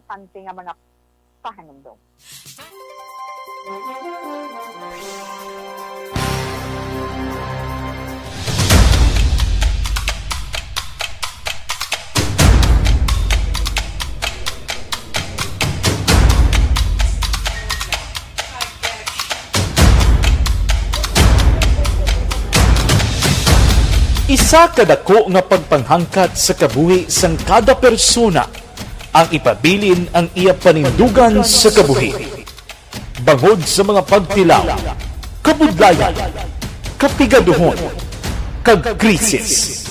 Importante nga mga pahanumdom. Isa ka dako nga pagpanghangkat sa kabuhi sang kada persona ang ipabilin ang iya panindugan sa kabuhi. Bangod sa mga pagtilaw, kabudlayan, kapigaduhon, kag krisis,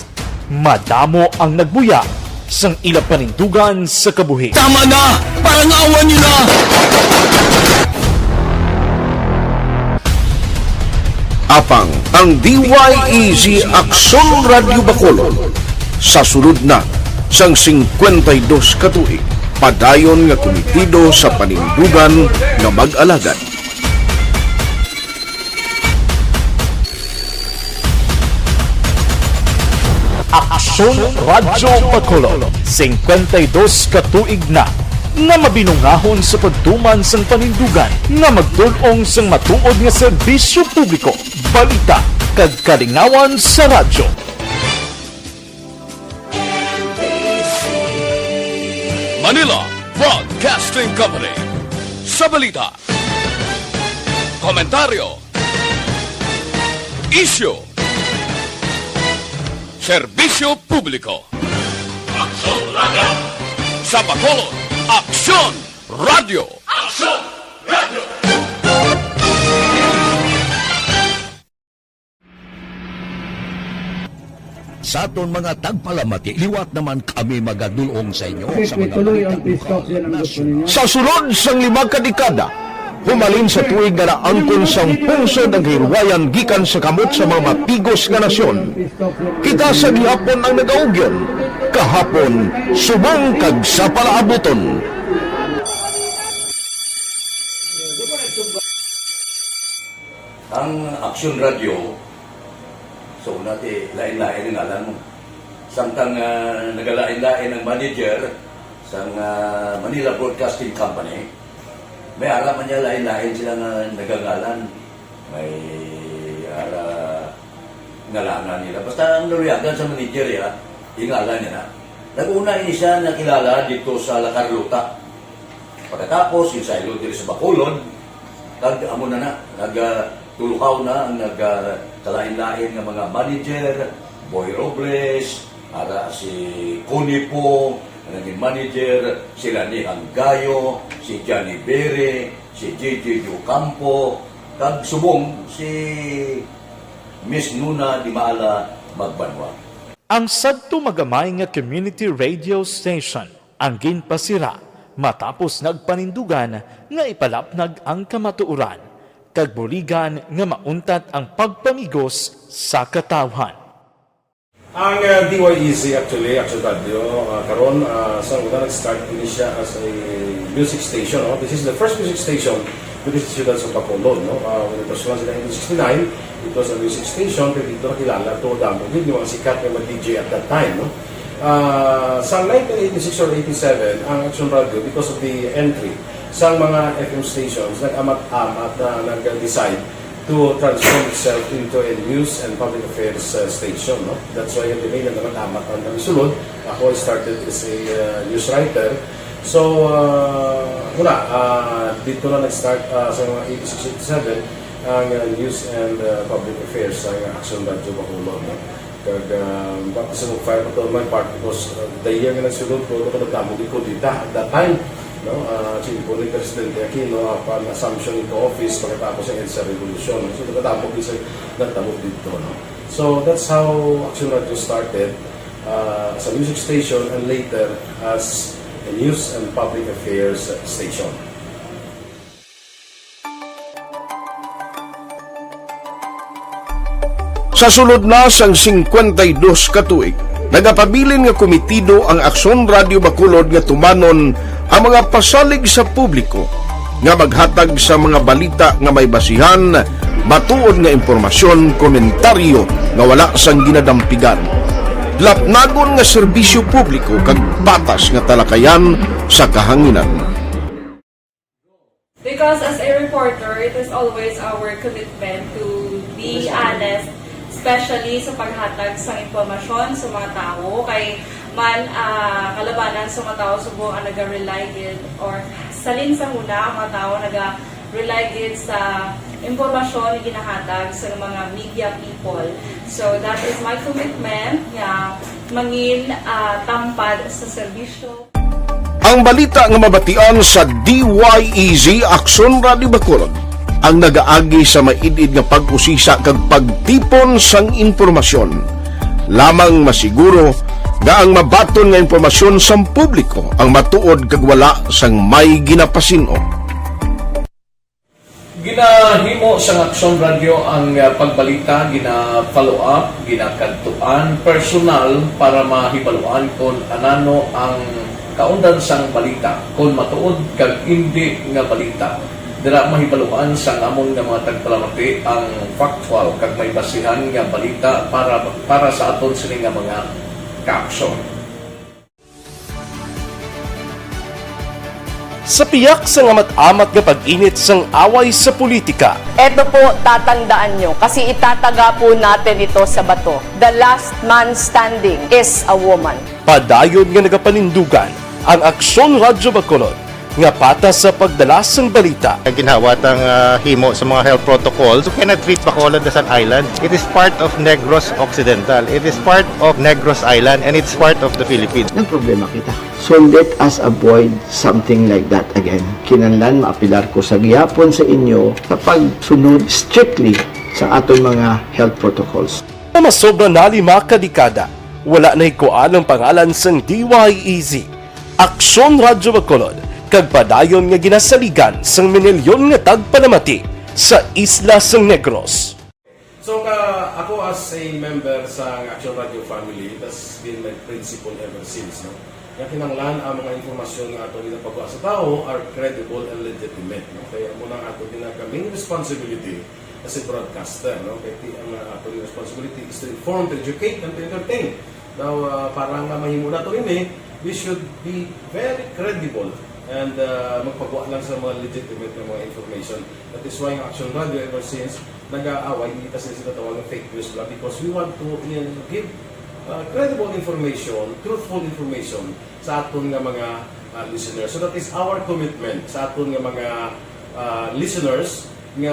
madamo ang nagbuya sang ila panindugan sa kabuhi. Tama na! Parangawan niyo na! Apang ang D Y E G Aksyon Radyo Bacolod, sa sulod na sang singkwenta y dos ka tuig, padayon nga kumitido sa panindugan nga mag-alagad. Aksyon Radyo Bacolod, singkwenta y dos ka tuig na nga mabinungahon sa pagtuman sang panindugan nga magtul-ong sang matuod nga serbisyo publiko, balita, kag kalingawan sa radyo. Manila Broadcasting Company. Sa balita, komentaryo, isyu, serbisyo publiko. Aksyon Radyo. Sa Bacolod, Aksyon Radyo. Aksyon Radyo. Sa aton mga tagpalamati, liwat naman kami magadul-ong sa inyo sa mga balita lokal, nasyonal. Sa sulod sang lima ka dekada, humalin sa tuig nga naangkon sang pungsod ang kahilwayan gikan sa kamot sa mga mapigos nga nasyon, kita sa gihapon ang nagaugyon, kahapon, subong kag sa palaabuton. Ang Action Radio, so, una ti, lain-lain ang ngalan mo. Samtang, ah, nagalain-lain ang manager sang, ah, Manila Broadcasting Company, may ara man niya lain-lain sila nga nagangalan. May ara ngalanan nila. Basta ang naluyagan sa manager, ya, ingalan niya na. Nag-una ini siya nakilala dito sa La Carlota. Pagkatapos, ginsaylo diri sa Bacolod, kag amo na na, nagtulukaw na ang nagkalain-lain nga mga manager, Boy Robles, ara si Connie Po, ang naging manager, sila ni Anggayo, si Johnny Bere, si J J Ocampo, kag subong si Miss Nuna Dimala Magbanwa. Ang sadto magamay nga community radio station ang ginpasira matapos nagpanindugan nga ipalapnag ang kamatuoran kag buligan nga mauntat ang pagpamigos sa katawhan. Ang uh, D Y E Z actually, Action Radio, uh, karon uh, sa una nag-start ini siya as a music station. No? This is the first music station dito sa siyudad sa Bacolod. No? Uh, when it was launched in nineteen sixty-nine, it was a music station, pero dito nakilala to damo gid yung mga sikat nga mga D J at that time. No? Uh, sa nineteen eighty-six or eighty-seven, ang Action Radio, because of the entry sa mga F M stations, nag-amat-amat na nag-decide to transform itself into a news and public affairs uh, station. No? That's why the name naman amat ang nagsulod. Ako, I started as a uh, news writer. So, uh, wala, uh, dito na nag-start uh, sa mga eighty-six, eighty-seven ang uh, news and uh, public affairs sa Action Radio Bacolod. No? Kag uh, baptism of fire pa to my part because uh, the year nga nagsulod ko, ako nagdamo di ko dita at that time. No? Uh, Siyempre ni Presidente Aquino upon assumption into office pagkatapos ng EDSA Revolution. So nagdamo di sa nagdamo dito. No? So that's how Action Radio started uh, as a music station and later as a news and public affairs station. Sa sulod na sang singkwenta y dos ka tuig, nagapabilin nga komitido ang Aksyon Radio Bacolod nga tumanon ang mga pasalig sa publiko nga maghatag sa mga balita nga may basihan, matuod nga impormasyon, komentaryo nga wala sang ginadampigan, lapnagon nga serbisyo publiko kag patas nga talakayan sa kahanginan. Because as a reporter, it is always our commitment to be honest, especially sa paghatag sa impormasyon sa mga tawo. Kay man uh, kalabanan sa mga tawo subong ang naga-rely gid or salin sa huna ang mga tawo naga-rely gid sa impormasyon nga ginahatag sa mga media people. So that is my commitment nga mangin uh, tampad sa serbisyo. Ang balita nga mabatian sa D Y E Z Aksyon Radio Bacolod ang nagaagi sa maid-id nga pag-usisa kag pagtipon sang impormasyon. Lamang masiguro nga ang mabaton nga impormasyon sang publiko ang matuod kag wala sang may ginapasin-o. Ginahimo sang Aksyon Radio ang ah, pagbalita, gina-follow up, ginakadtuan personal para mahibaluan kon anano ang kaundan sang balita, kon matuod kag indi nga balita. Dira mahibaluan sang amon nga mga tagpalamati ang factual kag may basihan nga balita para para sa aton sini nga mga kaaksyon. Sa piyak sang amat-amat nga pag-init sang away sa politika. Eto po, tatandaan nyo, kasi itataga po natin ito sa bato. The last man standing is a woman. Padayon nga nagapanindugan ang Aksyon Radyo Bacolod nga patas sa pagdala sang balita. Ginhawat ang ah, himo sa mga health protocols. You cannot treat Bacolod as an island. It is part of Negros Occidental. It is part of Negros Island and it's part of the Philippines. Nagproblema kita. So let us avoid something like that again. Kinahanglan maapilar ko sa gihapon sa inyo sa pagsunod strictly sa aton mga health protocols. Sa masobra na lima ka dekada, wala nahikuan ang pangalan sang D Y E Z, Aksyon Radyo Bacolod, kag padayon nga ginasaligan sang minilyon nga tagpalamati sa isla sang Negros. So ka, ako as a member sa Action Radio family, it has been my principle ever since, no? Nga kinahanglan ang mga impormasyon nga ato ginapagawa sa tawo are credible and legitimate, no? Kaya mo nang ato ginagawa main responsibility As a broadcaster, no? Kay ti-, ang, ah, ato responsibility is to inform, to educate, and to entertain. Now, ah, para nga mahimo nato ini, we should be very credible and, ah, magpagwa lang sa mga legitimate nga mga information. That is why ang Action Radio ever since nag-aaway, hindi ta sila sila tawag ng fake news bla, because we want to, you know, give, ah, credible information, truthful information sa aton nga mga, ah, listeners. So that is our commitment sa aton nga mga, ah, listeners, nga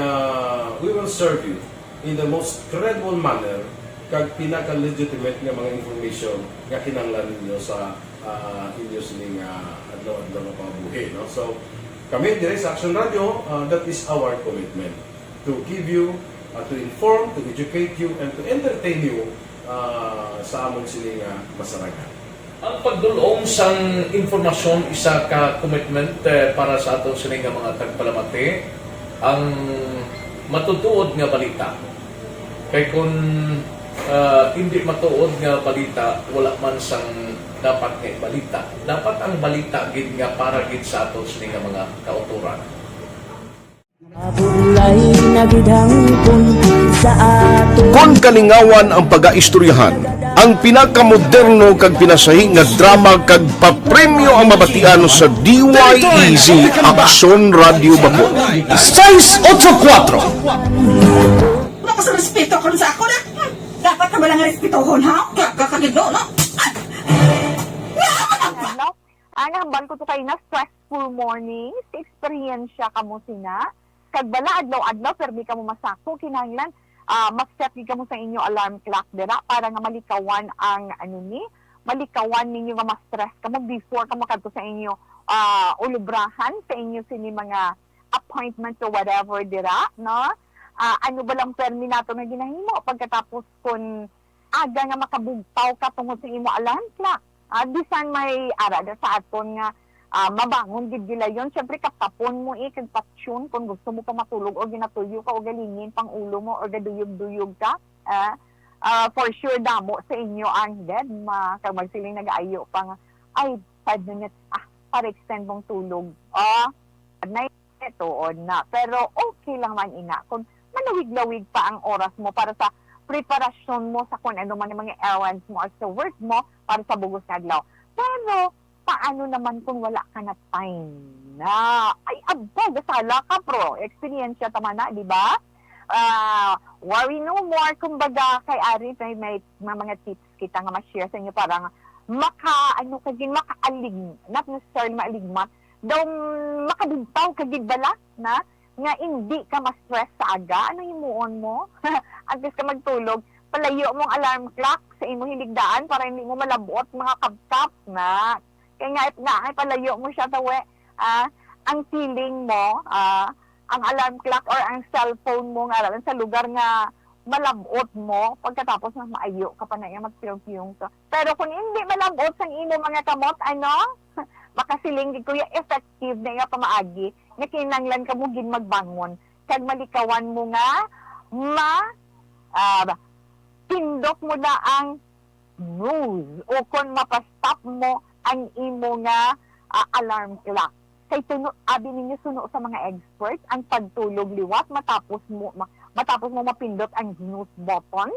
we will serve you in the most credible manner kag pinaka-legitimate nga mga information nga kinahanglan ninyo sa, ah, inyo sining, ah, adlaw-adlaw nga pangabuhi, no? So, kami dire sa Action Radio, ah, that is our commitment to give you, ah, to inform, to educate you, and to entertain you, ah, sa among sining, ah, masarangan. Ang pagdul-ong sang impormasyon isa ka commitment, eh, para sa aton sini nga mga tagpalamati. Ang matutuod nga balita. Kay kun, ah, hindi matuod nga balita, wala man sang dapat nga ibalita. Dapat ang balita gid nga para gid sa aton sini nga mga kautoran. Mabulay na gid hangpon sa ato. Kon kalingawan ang pagaistoryahan, ang pinakamoderno kag pinasahi nga drama kag papremyo ang mabatian sa D Y E Z Aksyon Radyo Bacol. Seis ocho kuatro. Wala ka sa respeto karon sa ako na. Hmm, dapat na ba lang respetohon, ha? Kakakagid, no? Ay! Ano? Ang hambal ko to kay na stressful mornings, eksperyensya kamo sina. Kag bala adlaw-adlaw permi kamo masako, kinahanglan, ah, ma-set gid kamo sa inyo alarm clock dira para nga malikawan ang, ano ni, malikawan ninyo nga ma-stress kamo before kamo kadto sa inyo, ah, ulubrahan sa inyo sini mga appointment or whatever dira, no? Ah, ano ba lang permi nato nga ginahimo pagkatapos kun aga nga makabugtaw ka tungod sa imo alarm clock? Ah, bisan may ara da sa aton nga, ah, mabangon gid gilayon, syempre kapkapon mo, eh, kag patyon kung gusto mo pa matulog o ginatuyo ka o galingin pang ulo mo or gaduyog-duyog ka. Ah, ah, for sure damo sa inyo ang dead ma kag magsiling nagaayo pa nga, "Ay, five minutes, ah, para extend mong tulog." Ah, na, tuod na. Pero okay lang man ina kung malawig-lawig pa ang oras mo para sa preparasyon mo sa kung ano man ang mga errands mo or sa work mo para sa bugos nga adlaw. Pero paano naman kung wala ka na time na? Ay, aba, gasala ka, pro. Eksperyensya ta man na, di ba? Ah, worry no more. Kumbaga, kay ari may, may, may mga tips kita nga ma-share sa inyo para nga maka, ano ka gid, makaalig-, not necessarily maaligmat, daw makabugtaw ka gid bala na nga indi ka ma-stress sa aga. Ano himuon mo? Antes ka magtulog, palayo mo ang alarm clock sa imong hiligdaan para hindi mo malab-ot mga kabkap na. Kay nga, nga, ay palayo mo siya tawe. Ah, ang feeling mo, ah, ang alarm clock or ang cellphone mo nga alam sa lugar nga malab-ot mo, pagkatapos nga maayo ka pa na iya magpiyong-piyong ka. Pero kung hindi malab-ot sang imo mga kamot, ano? Makasiling gid ko ya, effective na iya pamaagi nga kinahanglan kamo gid magbangon kag malikawan mo nga ma, ah, pindot mo na ang snooze o kon mapa-stop mo ang imo nga, ah, alarm clock. Kay tuno, abi ninyo, suno sa mga experts, ang pagtulog liwat matapos mo ma-, matapos mo mapindot ang snooze button,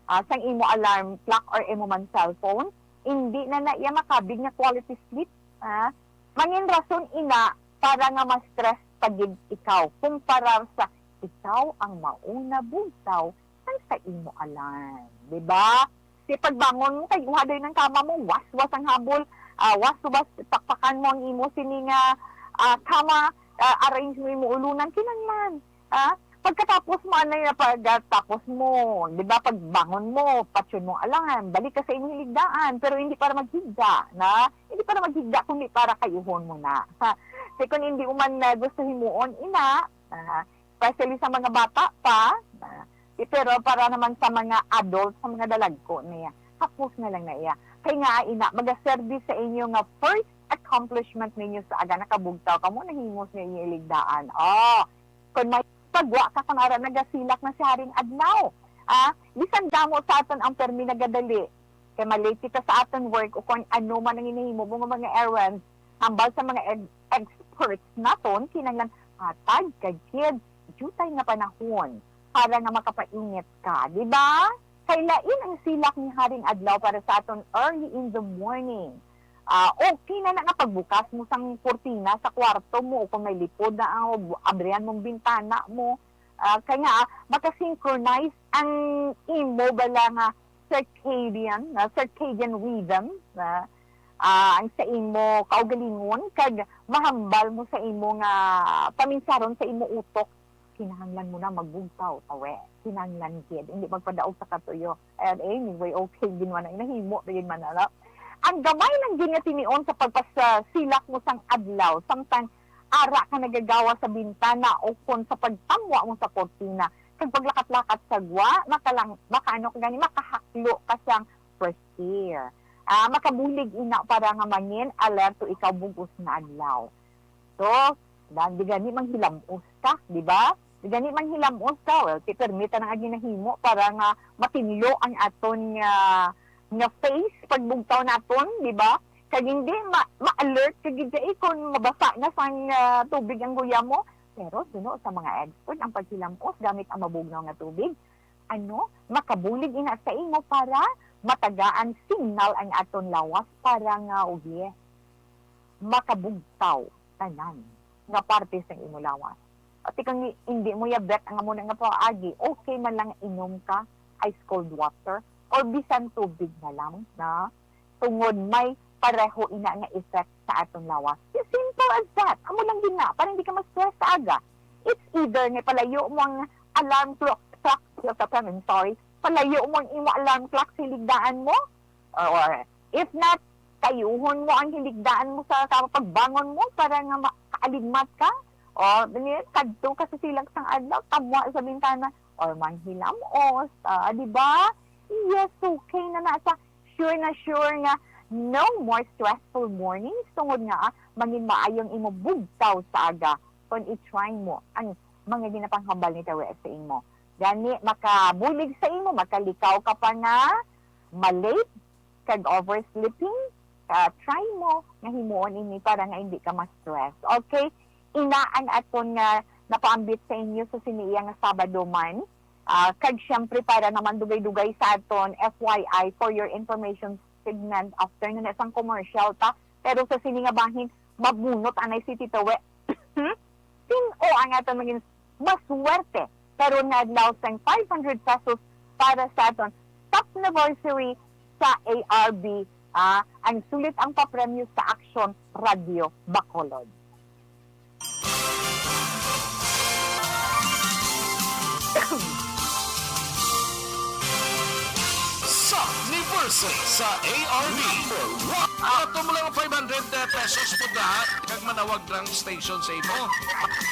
ah, sang imo alarm clock or imo man cellphone, hindi na na iya makabig nga quality sleep, ah. Mangin rason ina para nga ma-stress pa gid ikaw kumpara sa ikaw ang mauna bugtaw sang sa imo alarm, di ba? Si pagbangon mo kay guhaday ng kama mo, waswas ang habol, ah, waswas, pakpakan mo ang imo sini nga, ah, kama, ah, arrange mo imo ulunan, kinanglan. Ah, pagkatapos mo, anay na pagkatapos mo, di ba, pagbangon mo, patyon mo alangan, balik ka sa imong hiligdaan, pero hindi para maghigda, na? Hindi para maghigda, kundi para kayuhon mo na. Ha? Kay kung hindi mo man, ah, gusto himuon, ina, ah, especially sa mga bata pa, ah, eh, pero para naman sa mga adult, sa mga dalagko niya, hapos na lang na iya. Kay nga, ina, magaserbi sa inyo nga first accomplishment ninyo sa aga nakabugtaw kamo, nahimos na inyo iligdaan. Oh, kung may pagwa ka, kung ara nagasilak na si Haring Adlaw, ah, bisan damo sa aton ang permi nagadali. Kay malate ka sa aton work o kung ano man ang inahimo mo nga mga errands, hambal sa mga ex-, experts naton, kinahanglan hatag kag kids, jutay nga panahon. para nga makapainit ka, di ba? Kay lain ang silak ni Haring Adlaw para sa aton early in the morning. Ah, okay na na nga pagbukas mo sang kurtina sa kwarto mo o kung may lipod na ang abrihan mong bintana mo. Ah, kay nga, ah, makasynchronize ang imo bala nga circadian, na circadian rhythm, na, ah, ang sa imo kaugalingon, kag mahambal mo sa imo nga paminsaron sa imo utok, kinahanglan mo na magbugtaw, tawe. Kinahanglan gid, hindi magpadaog sa katuyo. And anyway, okay, gid man ang nahimo, gid man, ano? Ang gamay lang gid nga tinion sa pagpasilak mo sang adlaw, samtang ara ka nagagawa sa bintana o kon sa pagtamwa mo sa kurtina, kag paglakat-lakat sa gwa, makalang-, makaano ka gani, makahaklo ka sang fresh air. Ah, makabulig ina para nga mangin alerto ikaw bug-os nga adlaw. So, dan, di gani manghilamos ka, di ba? Di gani manghilamos ka, well, ti permita na nga ginahimo para nga matinlo ang aton nga, nga face pagbugtaw naton, di ba? Kag hindi ma-, ma-alert ka gid kay kon mabasa na sang, ah, tubig ang guya mo. Pero suno sa mga expert, ang paghilamos gamit ang mabugnaw nga tubig, ano, makabulig ina sa imo para matagaan signal ang aton lawas para nga, ugi, makabugtaw tanan nga parte sa imo lawas. At kung hindi mo yabet ang amo na nga paagi, okay man lang inom ka ice cold water or bisan tubig na lang, na tungod may pareho ina nga effect sa aton lawas. It's simple as that. Amo lang gid na, para hindi ka ma-stress sa aga. It's either nga palayo mo ang alarm clock, clock, clock, I'm sorry, palayo mo ang imo alarm clock sa hiligdaan mo, or if not, kayuhon mo ang hiligdaan mo sa ka-, pagbangon mo para nga ma-, kaaligmat ka. O, ni-, kadto ka sa silak sang adlaw, tamwa sa bintana, or manghilamos, ah, di ba? Yes, okay na na sa sure na sure nga no more stressful mornings, tungod nga, ah, mangin maayong imo bugtaw sa aga kon i-try mo ang mga ginapanghambal ni Tawe sa imo. Gani, makabulig sa imo, makalikaw ka pa nga ma-late kag oversleeping, ah, try mo nga himuon ini para nga hindi ka ma-stress. Okay? Ina ang aton nga napaambit sa inyo sa sini iya nga Sabado man. Ah, kag siyempre, para naman dugay-dugay sa aton, F Y I, for your information segment, after na na sang commercial ta. Pero sa sini nga bahin, mabunot anay si Tito We. Sin-o ang aton maging maswerte karon nga adlaw sang five hundred pesos para sa aton top anniversary sa A R B, ah, ang sulit ang papremyo sa Aksyon Radyo Bacolod. Sa anniversary sa A R B. Number one. Ato mo lang five hundred pesos po da, kag manawag drang station sa imo.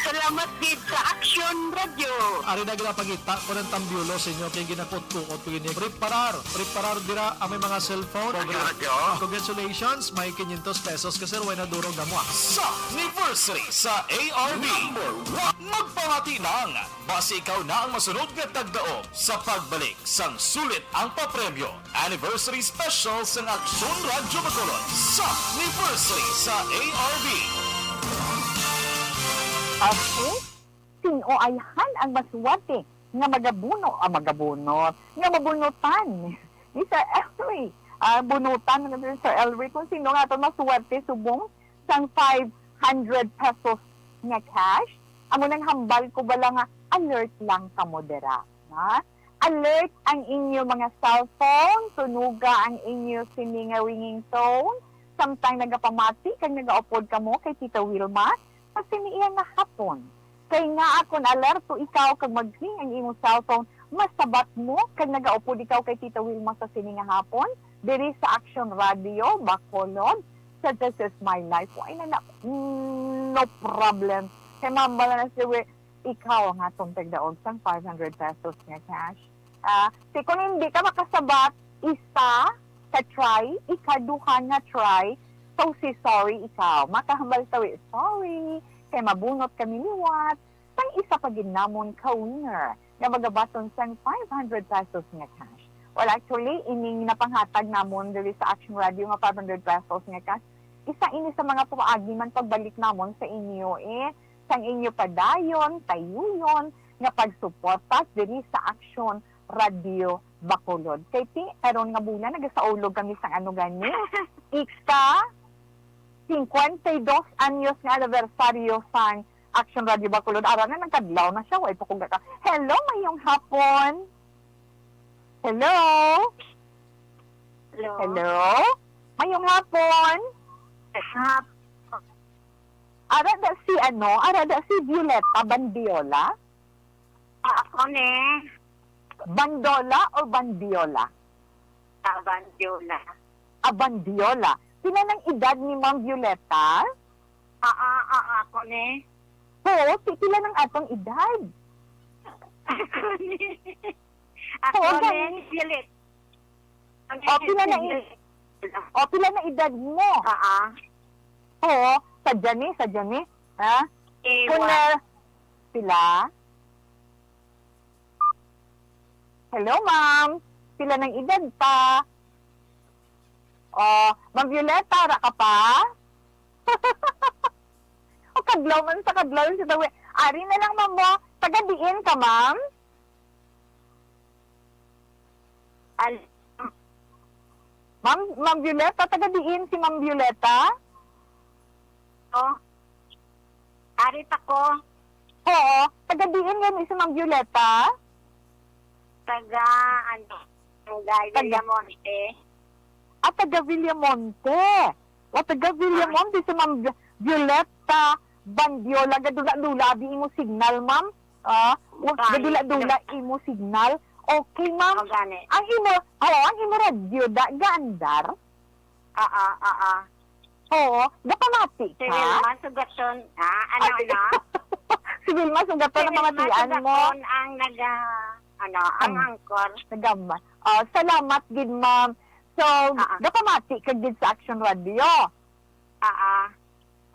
Salamat gid sa Aksyon Radyo. Ari na ginapangita ko ng tambyulo sa inyo, kay ginakot-kukot ko gini. Preparar, preparar dira ang may mga cellphone. Radyo, radyo. Congratulations, may quinientos pesos ka, sir, way na durog na mo, ah. Sa anniversary sa A R B. Number one. Magpamati lang. Basi ikaw na ang masunod nga tagdaog sa pagbalik sang sulit ang papremyo. Anniversary Special sang Aksyon Radyo Bacolod sa anniversary sa A R B. Ate, sin-o ayhan ang maswerte nga magabuno, ah, magabunot, nga mabunutan ni Sir Elry? Ah, bunutan ni Sir Elry kung sino nga aton maswerte subong sang five hundred pesos nga cash. Amo nang hambal ko bala nga alert lang kamo dira, ha? Alert ang inyo mga cellphone, tunoga ang inyo sini nga ringing tone, samtang nagapamati kag nagaupod kamo kay Tita Wilma sa sini iya nga hapon. Kay ngaa kon alerto ikaw kag mag-ring ang imong cellphone, masabat mo kag nagaupod ikaw kay Tita Wilma sa sini nga hapon, diri sa Action Radio, Bacolod, sa This Is My Life. Wa na na, mm, no problem. Kay mambala na si Wi-, ikaw ang atong tagdaog sang five hundred pesos nga cash. Ah, si kung hindi ka makasabat, isa ka try, ikaduha nga try, so si sorry ikaw. Makahambal tawi, sorry, kay mabunot kami liwat sang isa pa gid namon ka winner nga magabaton sang five hundred pesos nga cash. Well, actually, ining napanghatag namon diri sa Action Radio nga five hundred pesos nga cash, isa ini sa mga paagi man pagbalik namon sa inyo, eh, sang inyo padayon, tayuyon, nga pagsuporta diri sa Aksyon Radio Bacolod. Kay ti, karon nga bulan, nagasaulog kami sang ano gani? Ika cincuenta y dos anyos nga anibersaryo sang Aksyon Radio Bacolod. Ara na, nagkadlaw na siya. Way pa ko gaka-, Hello, mayong hapon. Hello? Hello? Hello? Mayong hapon. Hap- Ara da si ano? Ara da si Violeta Bandiola? Ah, ako ni. Bandola o Bandiola? Ah, Bandiola. Ah, Bandiola. Pila nang edad ni Ma'am Violeta? Ah, ah, ah, ako ni. Oo, si pila nang atong edad? Ako ni. Ako Oo, ni, gani. Pilit. O, pila na i-, o, pila na edad mo? Ah, ah. Oo, sa Jani, sa Jani. Ha? Eh, Kung wa- na, pila? Hello, ma'am. Pila nang edad ta? O, Ma'am Violeta, ra ka pa? O, kadlaw man sa kadlaw, si Tawi. Ari na lang, ma'am, mo. Taga diin ka, ma'am? Al- Ma'am, Ma'am Violeta, taga diin si Ma'am Violeta? Oh. Ari ta ko. Oo, taga diin gani si Ma'am Violeta? Taga, ano, taga Taga- Villamonte. Ah, taga Villamonte. O, taga Villamonte si Ma'am Vi-, Violeta Bandiola. Gadula-dula abi imo signal, ma'am. Ah, wa-, Sorry. Gadula-dula imo signal. Okay, ma'am. O, gani. Ang imo, oo, ang imo radyo da, gaandar? Oo, oo. Oo, gapamati Si ka? Wilma Sugaton. Ah, ano, Ay, ano? Si Wilma Sugaton ang Wilma pamatian mo? Sugaton ang naga-, ano, ang Ang anchor. Nagama. Ah, salamat gid, ma'am. So, Ah, ah. gapamati ka gid sa Action Radio? Ah, ah.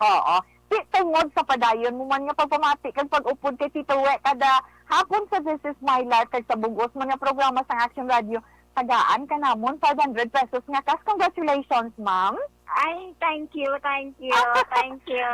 Oo. Ti-, tungod sa padayon mo man nga pagpamati kag pag-upod kay Tito We kada hapon sa This Is My Life kag sa bug-os man nga programa sang Action Radio, tagaan ka namon five hundred pesos nga cash. Congratulations, ma'am. Ay, thank you, thank you, thank you.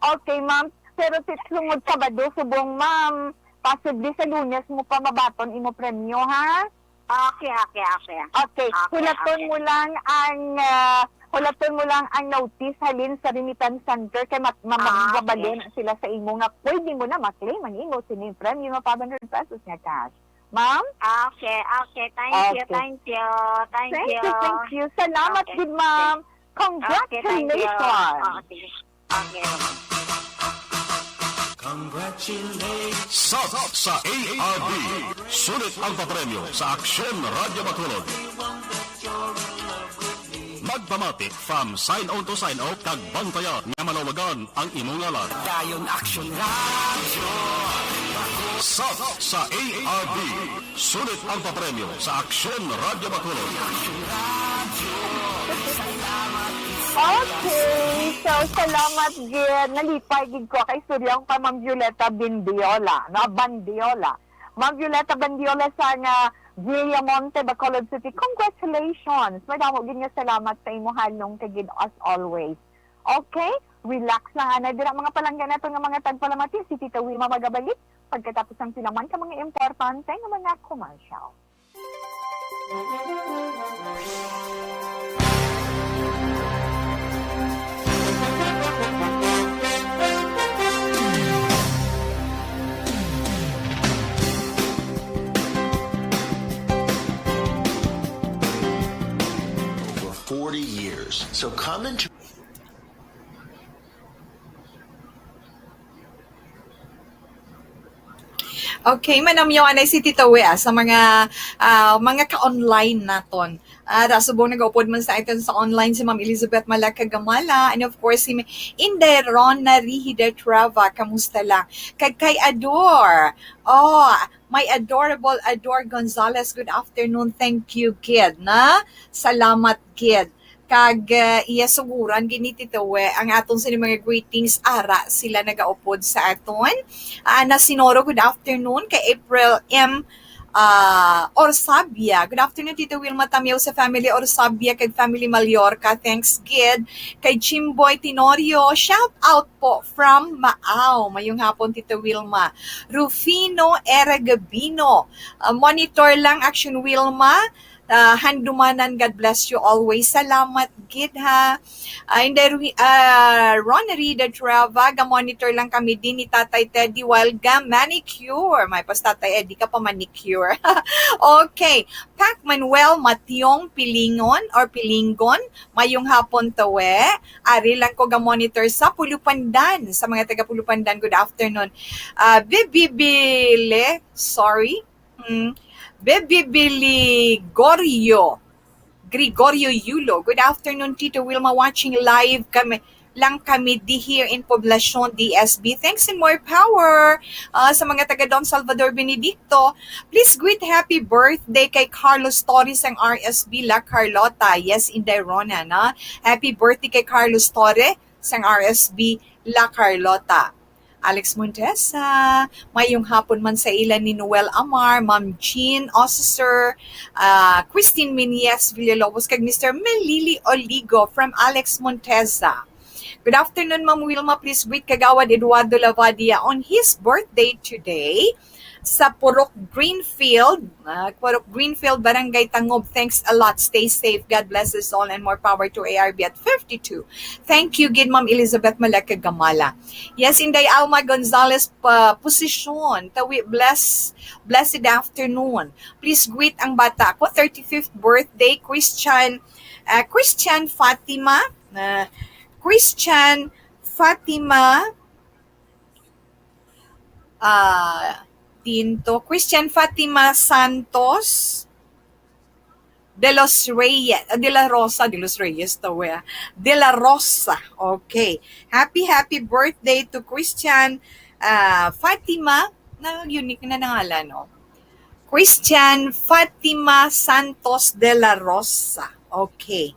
Okay, ma'am. Pero ti-, tungod Sabado subong, ma'am, possibly sa Lunes mo pa mabaton imo premyo, ha? Okay, okay, okay. Okay, Okay, hulaton okay. mo lang ang, ah, hulaton mo lang ang notice halin sa remittance center kay mat-, ma-, Ah, magbabalo okay. na sila sa imo nga pwede mo na ma-claim ang imo sining premyo nga five hundred pesos nga cash. Ma'am? Okay, okay. Thank you, Okay. thank you, thank Thank you. you, thank you. Salamat Okay. gid, ma'am. Okay, thank you. Congratulations. Oo, sige. Okay. Congratulations. Sat sa A R B. Sulit ang papremyo sa Aksyon Radyo Bacolod. Magpamati from sign on to sign out kag bantaya nga malawagan ang imo ngalan. Dayon Aksyon Radyo. Sat sa A R B. Sulit ang papremyo sa Aksyon Radyo Bacolod. Okay. So, salamat gid. Nalipay gid ko kay istorya ko kay Ma'am Violeta Bindiola, no? Bandiola. Ma'am Violeta Bandiola sa nga Villamonte, Bacolod City. Congratulations. Madamo gid nga salamat sa imo halong kay gid as always. Okay? Relax lang, anay. Dira, mga palangga nato nga mga tagpalamati, si Tita Wilma magabalik pagkatapos ang pila man ka mga importante nga mga commercial. Over forty years. So come into Okay, manamyaw anay si Tito We, ah, sa mga, ah, mga ka-online naton. Ah, da subong nagaupod man sa aton sa online si Ma'am Elizabeth Malacagamala, and of course si Inday Rona Rihida Trava, kamusta lang? Kag kay Ador, oh, my adorable Ador Gonzalez, good afternoon, thank you gid, na? Salamat gid. Kag, ah, iya suguran gid ni Tito We ang aton sini mga greetings, ara sila nagaupod sa aton. Ah, na Sinoro, good afternoon. Kay April M, ah, Orsabia. Good afternoon, Tito Wilma Tamyaw sa family Orsabia kag family Mallorca. Thanks gid kay Chimboy Tenorio. Shout out po from Maaw. Mayong hapon, Tito Wilma. Rufino Era Gabino. Ah, monitor lang, Action Wilma. Ah, Handumanan, God bless you always. Salamat gid, ha. Ah, Inday Rui-, ah, Ron Rida Trava, ga-monitor lang kami din ni Tatay Teddy while ga-manicure. May pas Tatay Eddie ka pa manicure. Okay. Pac Manuel Mationg Pilingon or Pilingon, mayong hapon, tawe. Ari lang ko ga-monitor sa Pulupandan, sa mga taga Pulupandan. Good afternoon. Ah, Bibibile, sorry. Mm. Bibibili Gorio. Gregorio Yulo. Good afternoon, Tito Wilma. Watching live kami lang kami di here in Poblacion, D S B. Thanks and more power. Ah, sa mga taga Don Salvador Benedicto, please greet happy birthday kay Carlos Torres sang R S B La Carlota. Yes, Inday Rona, no? Happy birthday kay Carlos Torres sang R S B La Carlota. Alex Montesa, mayong hapon man sa ila ni Noel Amar, Ma'am Jean Osser, ah, Christine Menyes Villalobos, kag Mister Melili Oligo from Alex Montesa. Good afternoon, Ma'am Wilma. Please greet Kagawad Eduardo Lavadia on his birthday today sa Purok Greenfield. Ah, Purok Greenfield, Barangay Tangob. Thanks a lot. Stay safe. God bless us all and more power to A R B at fifty-two. Thank you, gid, Ma'am Elizabeth Malaka Gamala. Yes, Inday Alma Gonzalez pa posisyon. Tawi, bless, blessed afternoon. Please greet ang bata ko, thirty-fifth birthday, Christian, ah, Christian Fatima, ah, Christian Fatima, ah, Tinto, Christian Fatima Santos, De Los Reyes, ah, De La Rosa, De Los Reyes to, eh. De La Rosa. Okay. Happy, happy birthday to Christian, ah, Fatima. Na, unique na nangalan, no? Christian Fatima Santos De La Rosa. Okay.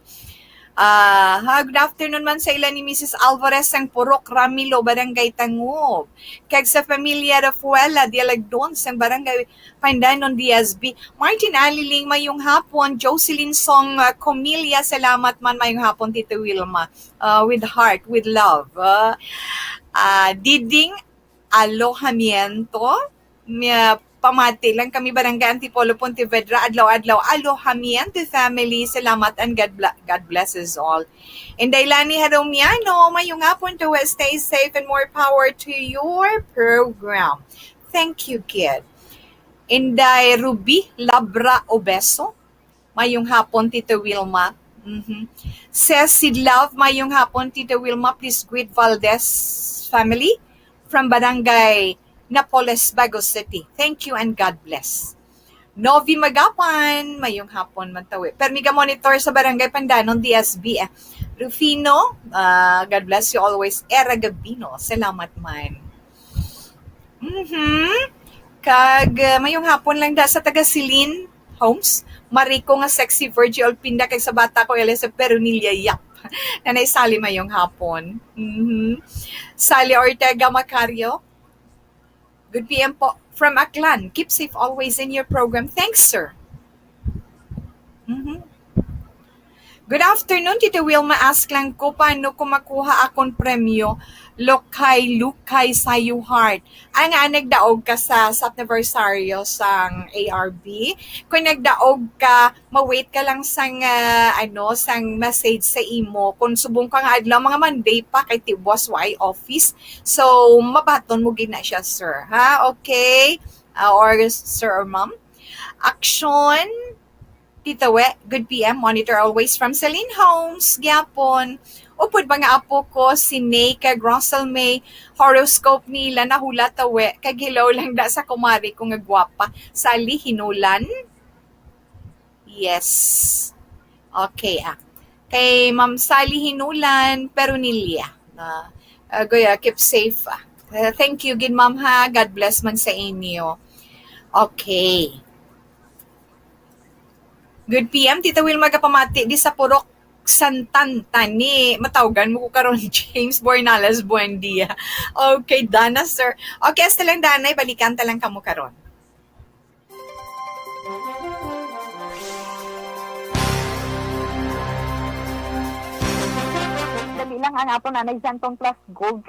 Ah, ha, good afternoon man sa ila ni Missus Alvarez sang Purok Ramilo, Barangay Tangob. Kag sa pamilya Rafuela Dialagdon sang Barangay Pandanon, D S B. Martin Aliling, mayong hapon. Jocelyn Song, ah, Comilla, salamat man. Mayong hapon, Tito Wilma. Ah, with heart, with love. Ah, ah, Diding Alojamiento, may pamati lang kami, Barangay Antipolo, Pontevedra, adlaw-adlaw. Alojamiento family, salamat and God, bla- God bless us all. Inday Lani Haromiano, mayong hapon to, stay safe and more power to your program. Thank you, kid. Inday Ruby Labra Obeso, mayong hapon, Tito Wilma. Mhm. Cecil Love, mayong hapon, Tito Wilma. Please greet Valdez family from Barangay Napoles, Bago City. Thank you and God bless. Novi Magapan, mayong hapon man tawi. Permi ka monitor sa Barangay Pandanon, D S B. Eh. Rufino, ah, God bless you always. Era Gabino, salamat man. Mhm. Kag, ah, mayong hapon lang da sa taga Celine Homes. Mariko nga sexy Virgie Olpinda kag sa bata ko, Elisa Perunilla Yap. Nanay Sally, mayong hapon. Mhm. Sally Ortega Macario. Good P M po. From Aklan, keep safe always in your program. Thanks, sir. Mhm. Good afternoon, Tito Wilma. Ask lang ko, paano ko makuha akon premyo? Lukay, lukay, sayo heart. Ang nga nagdaog ka sa, sa anniversaryo sang A R B. Kung nagdaog ka, ma-wait ka lang sang, ah, ano, sang message sa imo. Kung subong ka nga adlaw, mga Monday pa, kay tibwas wa ay office. So, mabaton mo gid na siya, sir. Ha? Okay? Ah, or sir or ma'am? Action. Tita We, good P M. Monitor always from Celine Homes, gyapon. Upod mga apo ko, si Ney kag Russell May, horoscope nila nahulat, tawe, kag hello lang da sa kumari ko nga gwapa, Sally Hinulan. Yes. Okay, ah. Kay Ma'am Sally Hinulan, Perunilla. Na, uh, Goya, keep safe, ah. Uh, thank you, gid, ma'am, ha. God bless man sa inyo. Okay. Good P M, Tita Wilma, gapamati di sa Purok Santan, tani. Matawgan mo ko karon, James Bornales, buen dia. Okay, Dana, sir. Okay, hasta lang, Danay, balikan ta lang kamo karon. Lang ang aton anay Santon Plus Gold.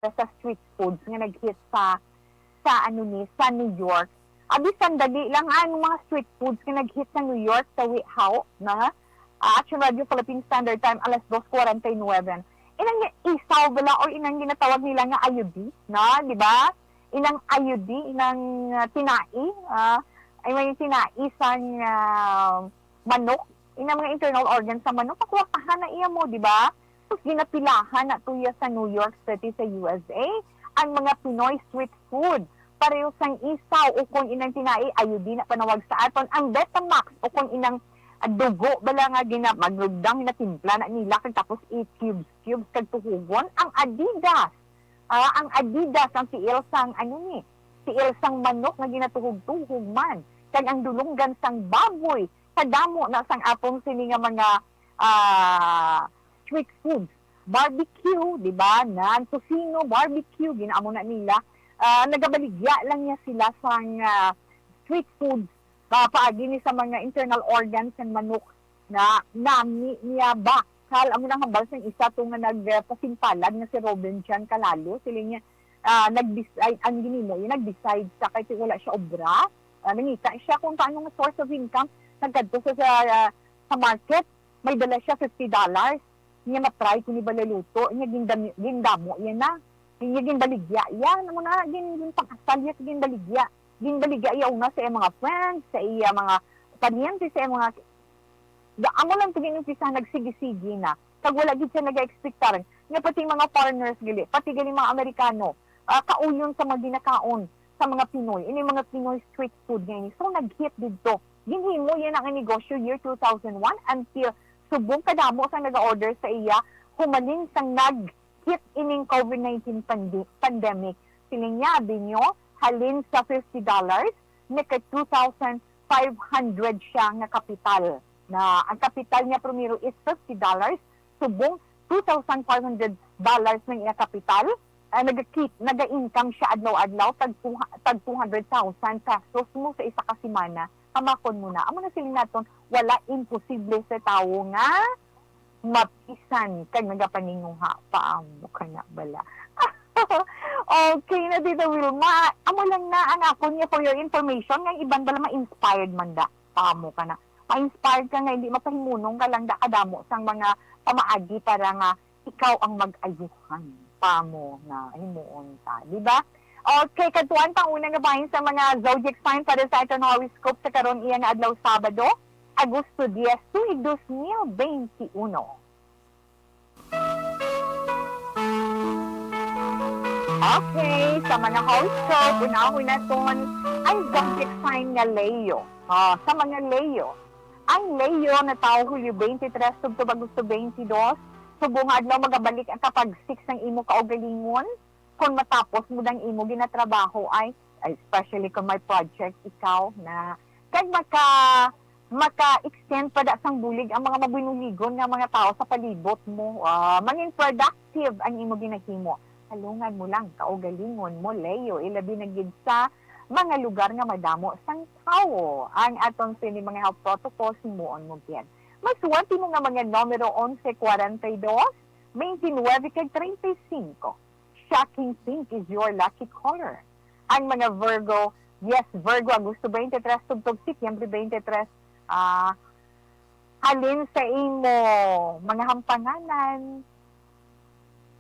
Sa street foods nga nag-hit sa, sa ano ni, sa New York. Abi, sandali lang, ang mga street foods nga nag-hit sa New York, sa Wi-, how, na ah, Action Radio Philippine Standard Time, alas dos forty-nine. Inang isaw bala, or inang ginatawag nila nga ayudi, na, di ba? Inang ayudi, inang, ah, tinai, ah, ay, may tinai sang, ah, manok, inang mga internal organs sa manok, pakuwatahan na iya mo, di ba? Tapos ginapilahan na to iya sa New York City sa U S A, ang mga Pinoy street food. Pareho sang isaw, ukon inang tinai, ayudi na panawag sa aton. Ang Betamax, ukon inang, ah, dugo bala nga gina-, maglugdang, ginatimpla na nila, kag tapos i-cubes-cubes, kag tuhugon. Ang Adidas, ah, ang Adidas, ang tiil sang, ano ni, tiil sang manok nga ginatuhog-tuhog man, kag ang dulonggan sang baboy, kadamo na sang atong sini nga mga, ah, street foods. Barbecue, di ba? Nan, tocino, barbecue, ginaamo na nila. Ah, nagabaligya lang niya sila sang, ah, street foods, ah, paagi ni sa mga internal organs sang manok na nami niya bakal. Amo nang hambal sang isa to nga nagpasimpalad nga si Robin Jan Calalo. Sila niya, ah, nag-decide, ang ginimo, yung nag-decide sa kay wala siya obra. Ah, nangita siya kung paano nga source of income. Nagkadto sa, sa, ah, sa market, may dala siya fifty dollars. Niya matry ko ni balaluto, niya gindami-, gindamo iya na. Niya ginbaligya iya, ano na, gin-, ginpakasal iya sa ginbaligya. Ginbaligya iya una sa iya mga friends, sa iya mga paryente, sa iya mga, da-, amo lang to ginumpisa, nagsigi-sigi na. Kag wala gid siya nag-expectar nga pati mga foreigners gali, pati gali mga Amerikano, ah, kauyon sa mga ginakaon sa mga Pinoy, ini mga Pinoy street food nga ini. So, nag-hit didto. Ginhimo iya na nga negosyo year two thousand one until subong kadamo sang nag-order sa iya humalin sang nag-hit ining COVID nineteen pandi-, pandemic. Siling niya, abi nyo, halin sa fifty dollars, nagka two thousand five hundred siya nga kapital. Na ang kapital niya primero is fifty dollars, subong two thousand five hundred dollars ang iya kapital. Ah, nagakit-, naga-income siya adlaw-adlaw, tag two, tag two hundred thousand pesos mo sa isa ka semana. Hamakon mo na. Amo na siling naton, wala imposible sa tawo nga mapisan kag nagapaninguha pa, amo ka na bala. Okay na, Tita Wilma. Amo lang na ang akon nga for your information, nga ang iban bala ma-inspired man da. Paamo ka na. Ma-inspired ka nga hindi mapahimunong ka lang da kadamo sang mga pamaagi para nga ikaw ang mag-ayuhan. Paamo na himuon ta, di ba? Okay, kadtuan ta una nga bahin sa mga zodiac sign para sa aton horoscope sa karon iya nga adlaw, Sabado, Agosto diez, tuig dos mil benti uno. Okay, sa mga horoscope, unahon naton ang zodiac sign nga Leo. Ah, sa mga Leo, ang Leo na tawo Hulyo twenty-three tubtob Agosto twenty-two, subong nga adlaw magabalik ang kapagsik sang imo kaugalingon. Kung matapos mo ang imo ginatrabaho ay, especially kung may project ikaw na, kag maka-, maka-extend pa da sang bulig ang mga mabunuligon nga mga tawo sa palibot mo. Ah, mangin productive ang imo ginahimo. Salungan mo lang kaugalingon mo, Leo, ilabi na gid sa mga lugar nga madamo sang tawo. Ang aton sini mga health protocols, himuon mo gid. Masuwerte mo nga mga numero onse, kwarenta y dos, veintinuebe, kag treinta y cinco. Shocking pink is your lucky color. Ang mga Virgo, Yes, Virgo, Agosto twenty-three, tubtob Setyembre twenty-three. Ah, halin sa imo mga hampanganan,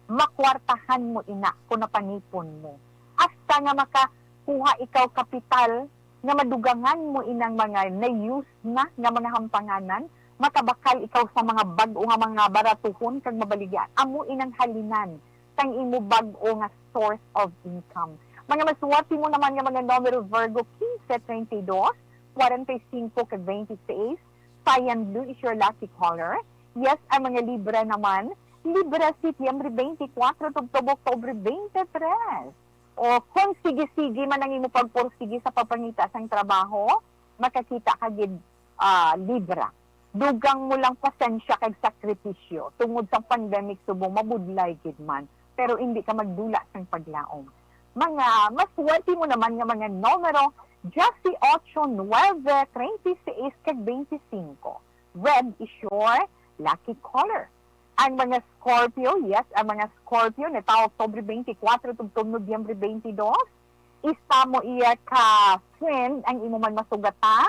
makwartahan mo ina kung napanipon mo. Hasta nga makakuha ikaw kapital nga madugangan mo inang mga na-use na nga mga hampanganan, makabakal ikaw sa mga bag-o nga mga baratuhon kag mabaligya. Amo inang halinan sang imo bag-o nga source of income. Mga maswati mo naman nga mga numero, Virgo, quince, treinta y dos, cuarenta y cinco, kag veintiséis. Cyan blue is your lucky color. Yes, ang mga Libra naman, Libra, Setyembre twenty-four tubtob Oktubre twenty-three. O kung sige-sige man ang imo pagpursige sa pagpangita sang trabaho, makakita ka gid, ah, Libra. Dugang mo lang pasensya kag sakripisyo tungod sa pandemic, subong mabudlay gid man, pero hindi ka magdula sang paglaom. Mga maswerte mo naman nga mga numero, diyes y ocho, nuebe, treinta y seis, kag veinticinco. Red is your lucky color. Ang mga Scorpio, yes, ang mga Scorpio, natawo Oktubre twenty-four tubtob Nobyembre twenty-two, isa mo iya ka friend ang imo man masugata.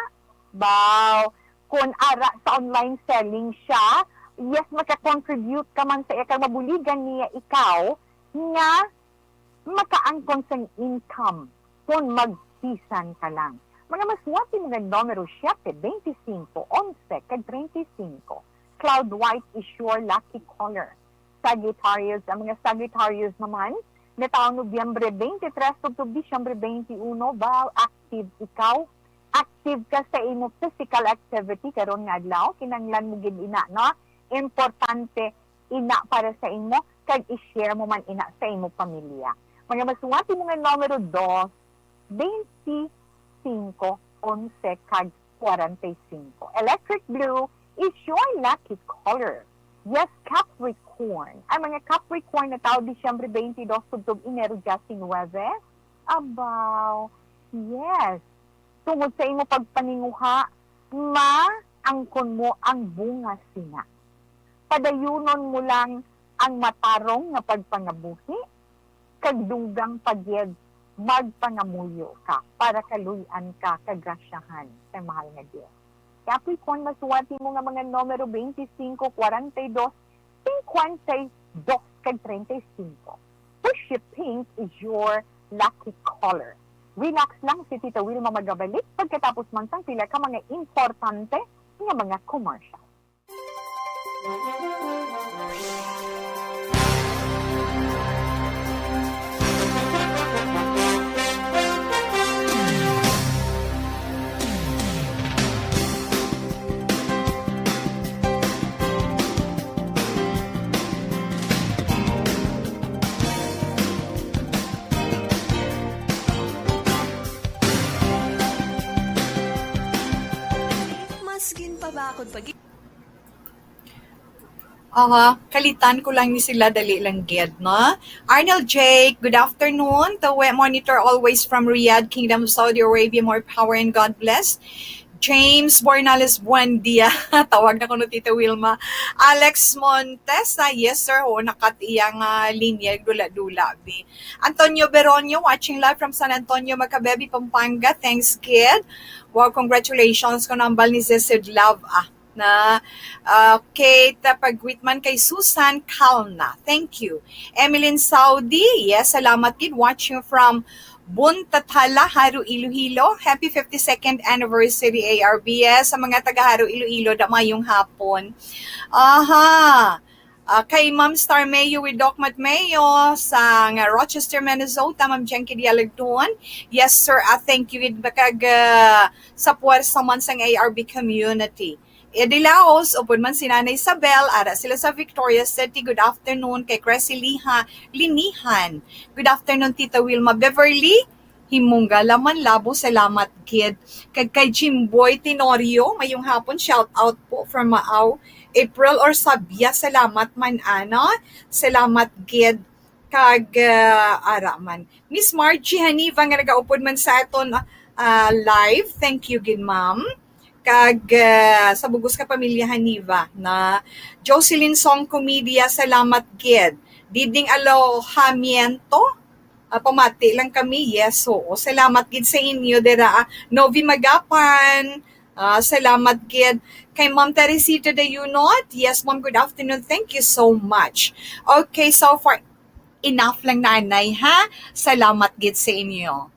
Baw, kung ara sa online selling siya, yes, maka-contribute ka man sa iya kag mabuligan niya ikaw nga makaangkon sang income kung magtisan ka lang. Mga maswerte mo nga numero, siyete, veinticinco, onse, kag treinta y cinco. Cloud white is your lucky color. Sagittarius, ang mga Sagittarius naman, natawo Nobyembre twenty-three tubtob Disyembre twenty-one, ba, active ikaw. Active ka sa imo physical activity karon nga adlaw, kinahanglan mo gid ina, no? Importante ina para sa imo, kag i-share mo man ina sa imo pamilya. Mga maswerte mo nga numero, dos, veinticinco, onse, kag cuarenta y cinco. Electric blue is your lucky color. Yes, Capricorn. Ang mga Capricorn natawo Disyembre twenty-two tubtob Enero diecinuebe. Abaw, yes. Tungod sa imo pagpaninguha, maangkon mo ang bunga sina. Padayunon mo lang ang matarong nga pagpangabuhi, kag dugang pa gid magpangamuyo ka para kaluy-an ka kag grasyahan sa Mahal nga Dios. Capricorn, maswerte mo nga mga numero, veinticinco, cuarenta y dos, cincuenta y dos, kag treinta y cinco. Pushy pink is your lucky color. Relax lang, si Tita Wilma magabalik pagkatapos man sang pila ka mga importante nga mga commercial. Mas ginpabakod pa gi- Aha, kalitan ko lang ni sila, dali lang gid, no? Arnel Jake, good afternoon. Tawe monitor always from Riyadh, Kingdom of Saudi Arabia. More power and God bless. James Bornales, buen dia. Tawag na kuno Tita Wilma. Alex Montes, ah, yes sir, ho, nakat iya nga linya, dula-dula, bi. Antonio Beronio, watching live from San Antonio, Macabebe, Pampanga. Thanks, kid. Wow, congratulations, ko nambal ni Zezed Love, ah. Na, ah, Kate, ah, pagwit man kay Susan Calna. Thank you. Emeline Saudi, yes, salamat gid. Watching from Buntathala, Jaro, Iloilo. Happy fifty-second anniversary, A R B S. Sa mga taga Jaro, Iloilo, da, mayong hapon. Aha. Ah, kay Ma'am Star Mayo with Doc Mat Mayo sa nga Rochester, Minnesota, Ma'am Jenky Dialagton. Yes, sir. Ah, thank you gid kag, ah, sa puwersa man sang A R B community. Eddie Laos, upod man si Nanay Isabel, ara sila sa Victoria City. Good afternoon kay Cressy Liha, Linihan. Good afternoon, Tita Wilma Beverly. Himong gala man labo, salamat gid. Kag kay Jimboy Tenorio, mayong hapon, shout out po from Maaw. April or Sabia, salamat man, ana. Salamat gid. Kag, ah, ara man. Miss Margie Haniva nga nagaupod man sa aton, ah, live. Thank you gid, ma'am. Kag, ah, sa bugos ka pamilya Haniva na Jocelyn Song Comedia, salamat gid. Diding Alojamiento, Ah, pamati lang kami. Yes, oo. Salamat gid sa inyo dira, ah, Novi Magapan. Ah, salamat gid kay Ma'am Teresita Dayunot. Yes, Ma'am, good afternoon. Thank you so much. Okay, so for enough lang, Nanay, ha? Salamat gid sa inyo.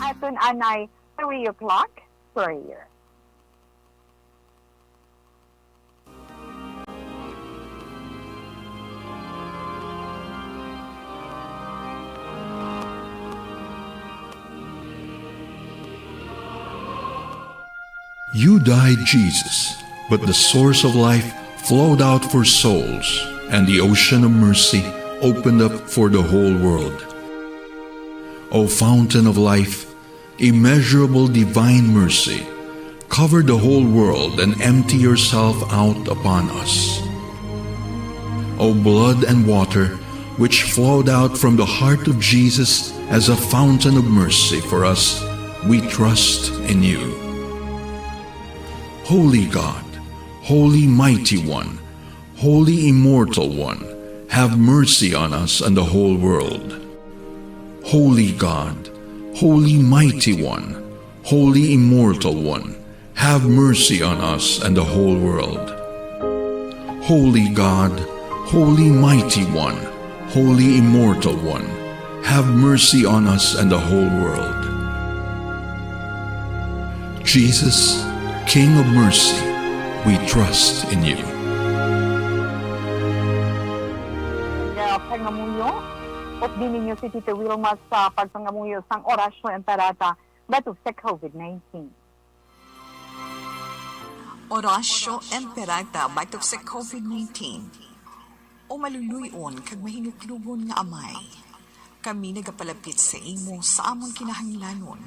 Aton anay three o'clock prayer. You died, Jesus, but the source of life flowed out for souls, and the ocean of mercy opened up for the whole world. O fountain of life, immeasurable divine mercy, cover the whole world and empty yourself out upon us. O blood and water, which flowed out from the heart of Jesus as a fountain of mercy for us, we trust in you. Holy God, Holy Mighty One, Holy Immortal One, have mercy on us and the whole world. Holy God, Holy Mighty One, Holy Immortal One, have mercy on us and the whole world. Holy God, Holy Mighty One, Holy Immortal One, have mercy on us and the whole world. Jesus, King of mercy, we trust in you. Nga pangamuyo, updi ninyo si Tito Wilma sa pagpangamuyo sang Oratio Imperata batok sa COVID nineteen. Oratio Imperata batok sa COVID nineteen. O maluluy-on kag mahinuklogon nga Amay, kami nagapalapit sa imo sa amon kinahanglanon,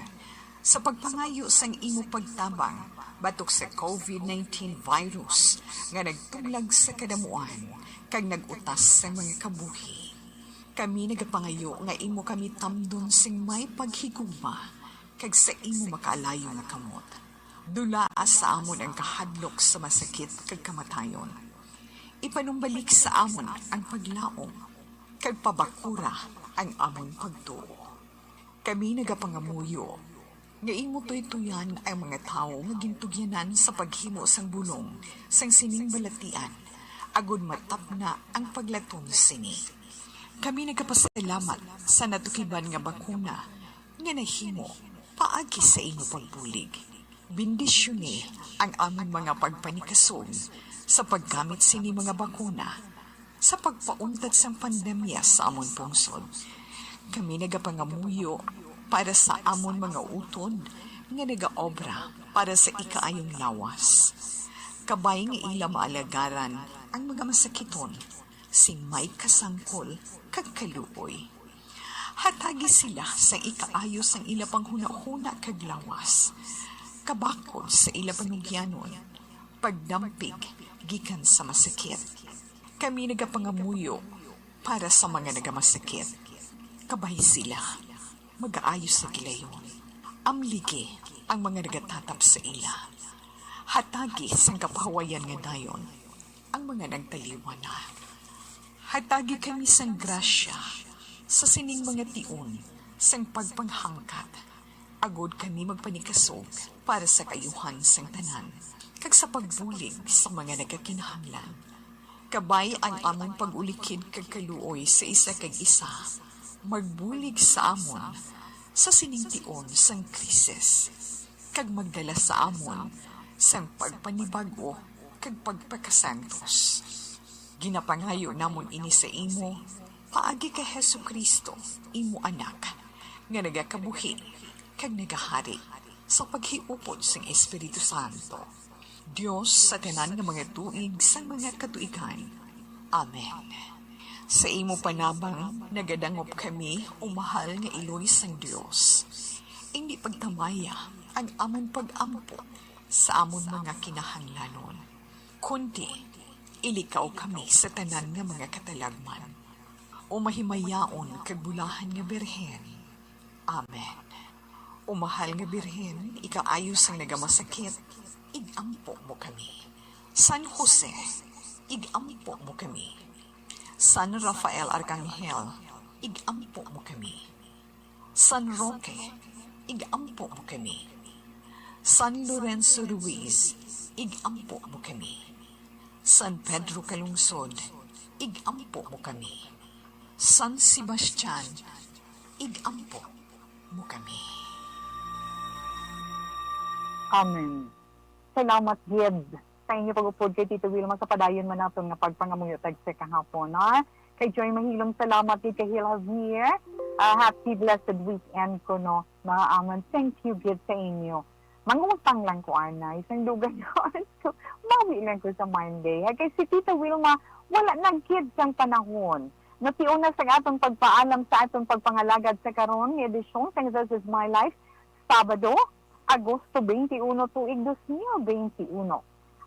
sa pagpangayo sang imo pagtabang batok sa COVID nineteen virus nga nagtuglag sa kadamuan kag nag-utas sa mga kabuhi. Kami nagapangayo nga imo kami tamdon sing may paghigugma kag sa imo makaalayo nga kamot. Dulaa sa amon ang kahadlok sa masakit kag kamatayon. Ipanumbalik sa amon ang paglaom, kag pabakura ang amon pagtuo. Kami nagapangamuyo nga imo tuytoyan ang mga tawo nga gintugyanan sa paghimo sang bulong sang sining balatian, agod matapna ang paglaton sini. Kami nagapasalamat sa natukiban nga bakuna nga nahimo paagi sa imo pagbulig. Bendisyoni ang amon mga pagpanikasog sa paggamit sini mga bakuna sa pagpauntat sang pandemya sa amon pungsod. Kami nagapangamuyo para sa amon mga utod nga nagaobra para sa ikaayong lawas, kabay nga ila maalagaran ang mga masakiton sing may kasangkol kag kaluoy. Hatagi sila sang ikaayo sang ila panghunahuna kag lawas, kabakod sa ila panugyanon, pagdampig gikan sa masakit. Kami nagapangamuyo para sa mga nagamasakit, kabay sila magaayo sa gilayon. Amligi ang mga nagatatap sa ila. Hatagi sang kapahuwayan nga dayon ang mga nagtaliwan na. Hatagi kami sang grasya sa sining mga tion sang pagpanghangkat, agod kami magpanikasog para sa kaayuhan sang tanan, kag sa pagbulig sa mga nagakinahanglan. Kabay ang amon pag-ulikid kag kaluoy sa isa kag isa, magbulig sa amon sa sining tion sang krisis, kag magdala sa amon sang pagpanibag-o kag pagpakasantos. Ginapangayo namon ini sa imo paagi kay Jesu-Cristo, imo Anak, nga nagakabuhi kag nagahari sa paghiupod sing Espiritu Santo, Dios sa tanan nga mga tuig sang mga katuigan. Amen. Sa imo panabang nagadangop kami, o mahal nga iloy sang Dios. Indi pagtamaya ang amon pag-ampo sa amon mga kinahanglanon, kundi ilikaw kami sa tanan nga mga katalagman, o mahimayaon kag bulahan nga Birhen. Amen. O mahal nga Birhen, ikaayo sang nagamasakit, ig-ampo mo kami. San Jose, ig-ampo mo kami. San Rafael Arcangel, ig-ampo mo kami. San Roque, ig-ampo mo kami. San Lorenzo Ruiz, ig-ampo mo kami. San Pedro Calungsod, ig-ampo mo kami. San Sebastian, ig-ampo mo kami. Amen. Salamat gid sa inyo pag-upod kay Tito Wilma sa padayon man naton nga pagpangamuyo tagsa kahapon, ha? Kay Joy Mahilom, salamat gid kay Hil Javier. Ah, happy blessed weekend ko, no, mga amon. Thank you gid sa inyo. Mangutang lang ko, anay, sang dugay ko. So, mawi lang ko sa Monday, ha? Kay si Tita Wilma, wala na gid sang panahon. Natiuna sa atong pagpaalam sa atong pagpangalagad sa karon nga edisyon sang This Is My Life, Sabado, Agosto twenty-one, tuig dos mil twenty-one.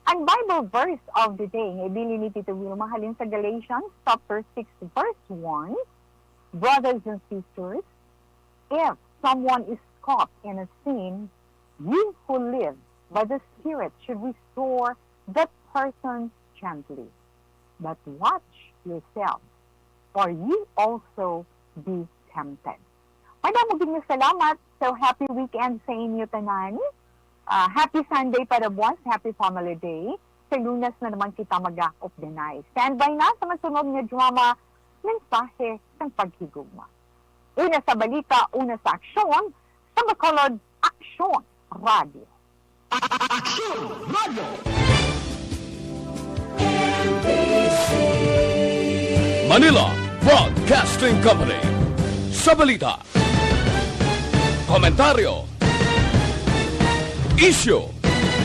Ang Bible verse of the day nga ibilin ni Tito Wilma halin sa Galatians chapter six, verse one, Brothers and sisters, if someone is caught in a sin, you who live by the Spirit should restore that person gently. But watch yourselves, for you also be tempted. Madamo gid nga salamat. So, happy weekend sa inyo tanan. Ah, happy Sunday para buwas. Happy Family Day. Sa Lunes na naman kita mag-updanay. Standby na sa masunod nga drama, Mensahe sang Paghigugma. Una sa balita, una sa aksyon, sa Bacolod Aksyon Radio. Aksyon Radio. Manila Broadcasting Company. Sa balita, komentaryo, isyu,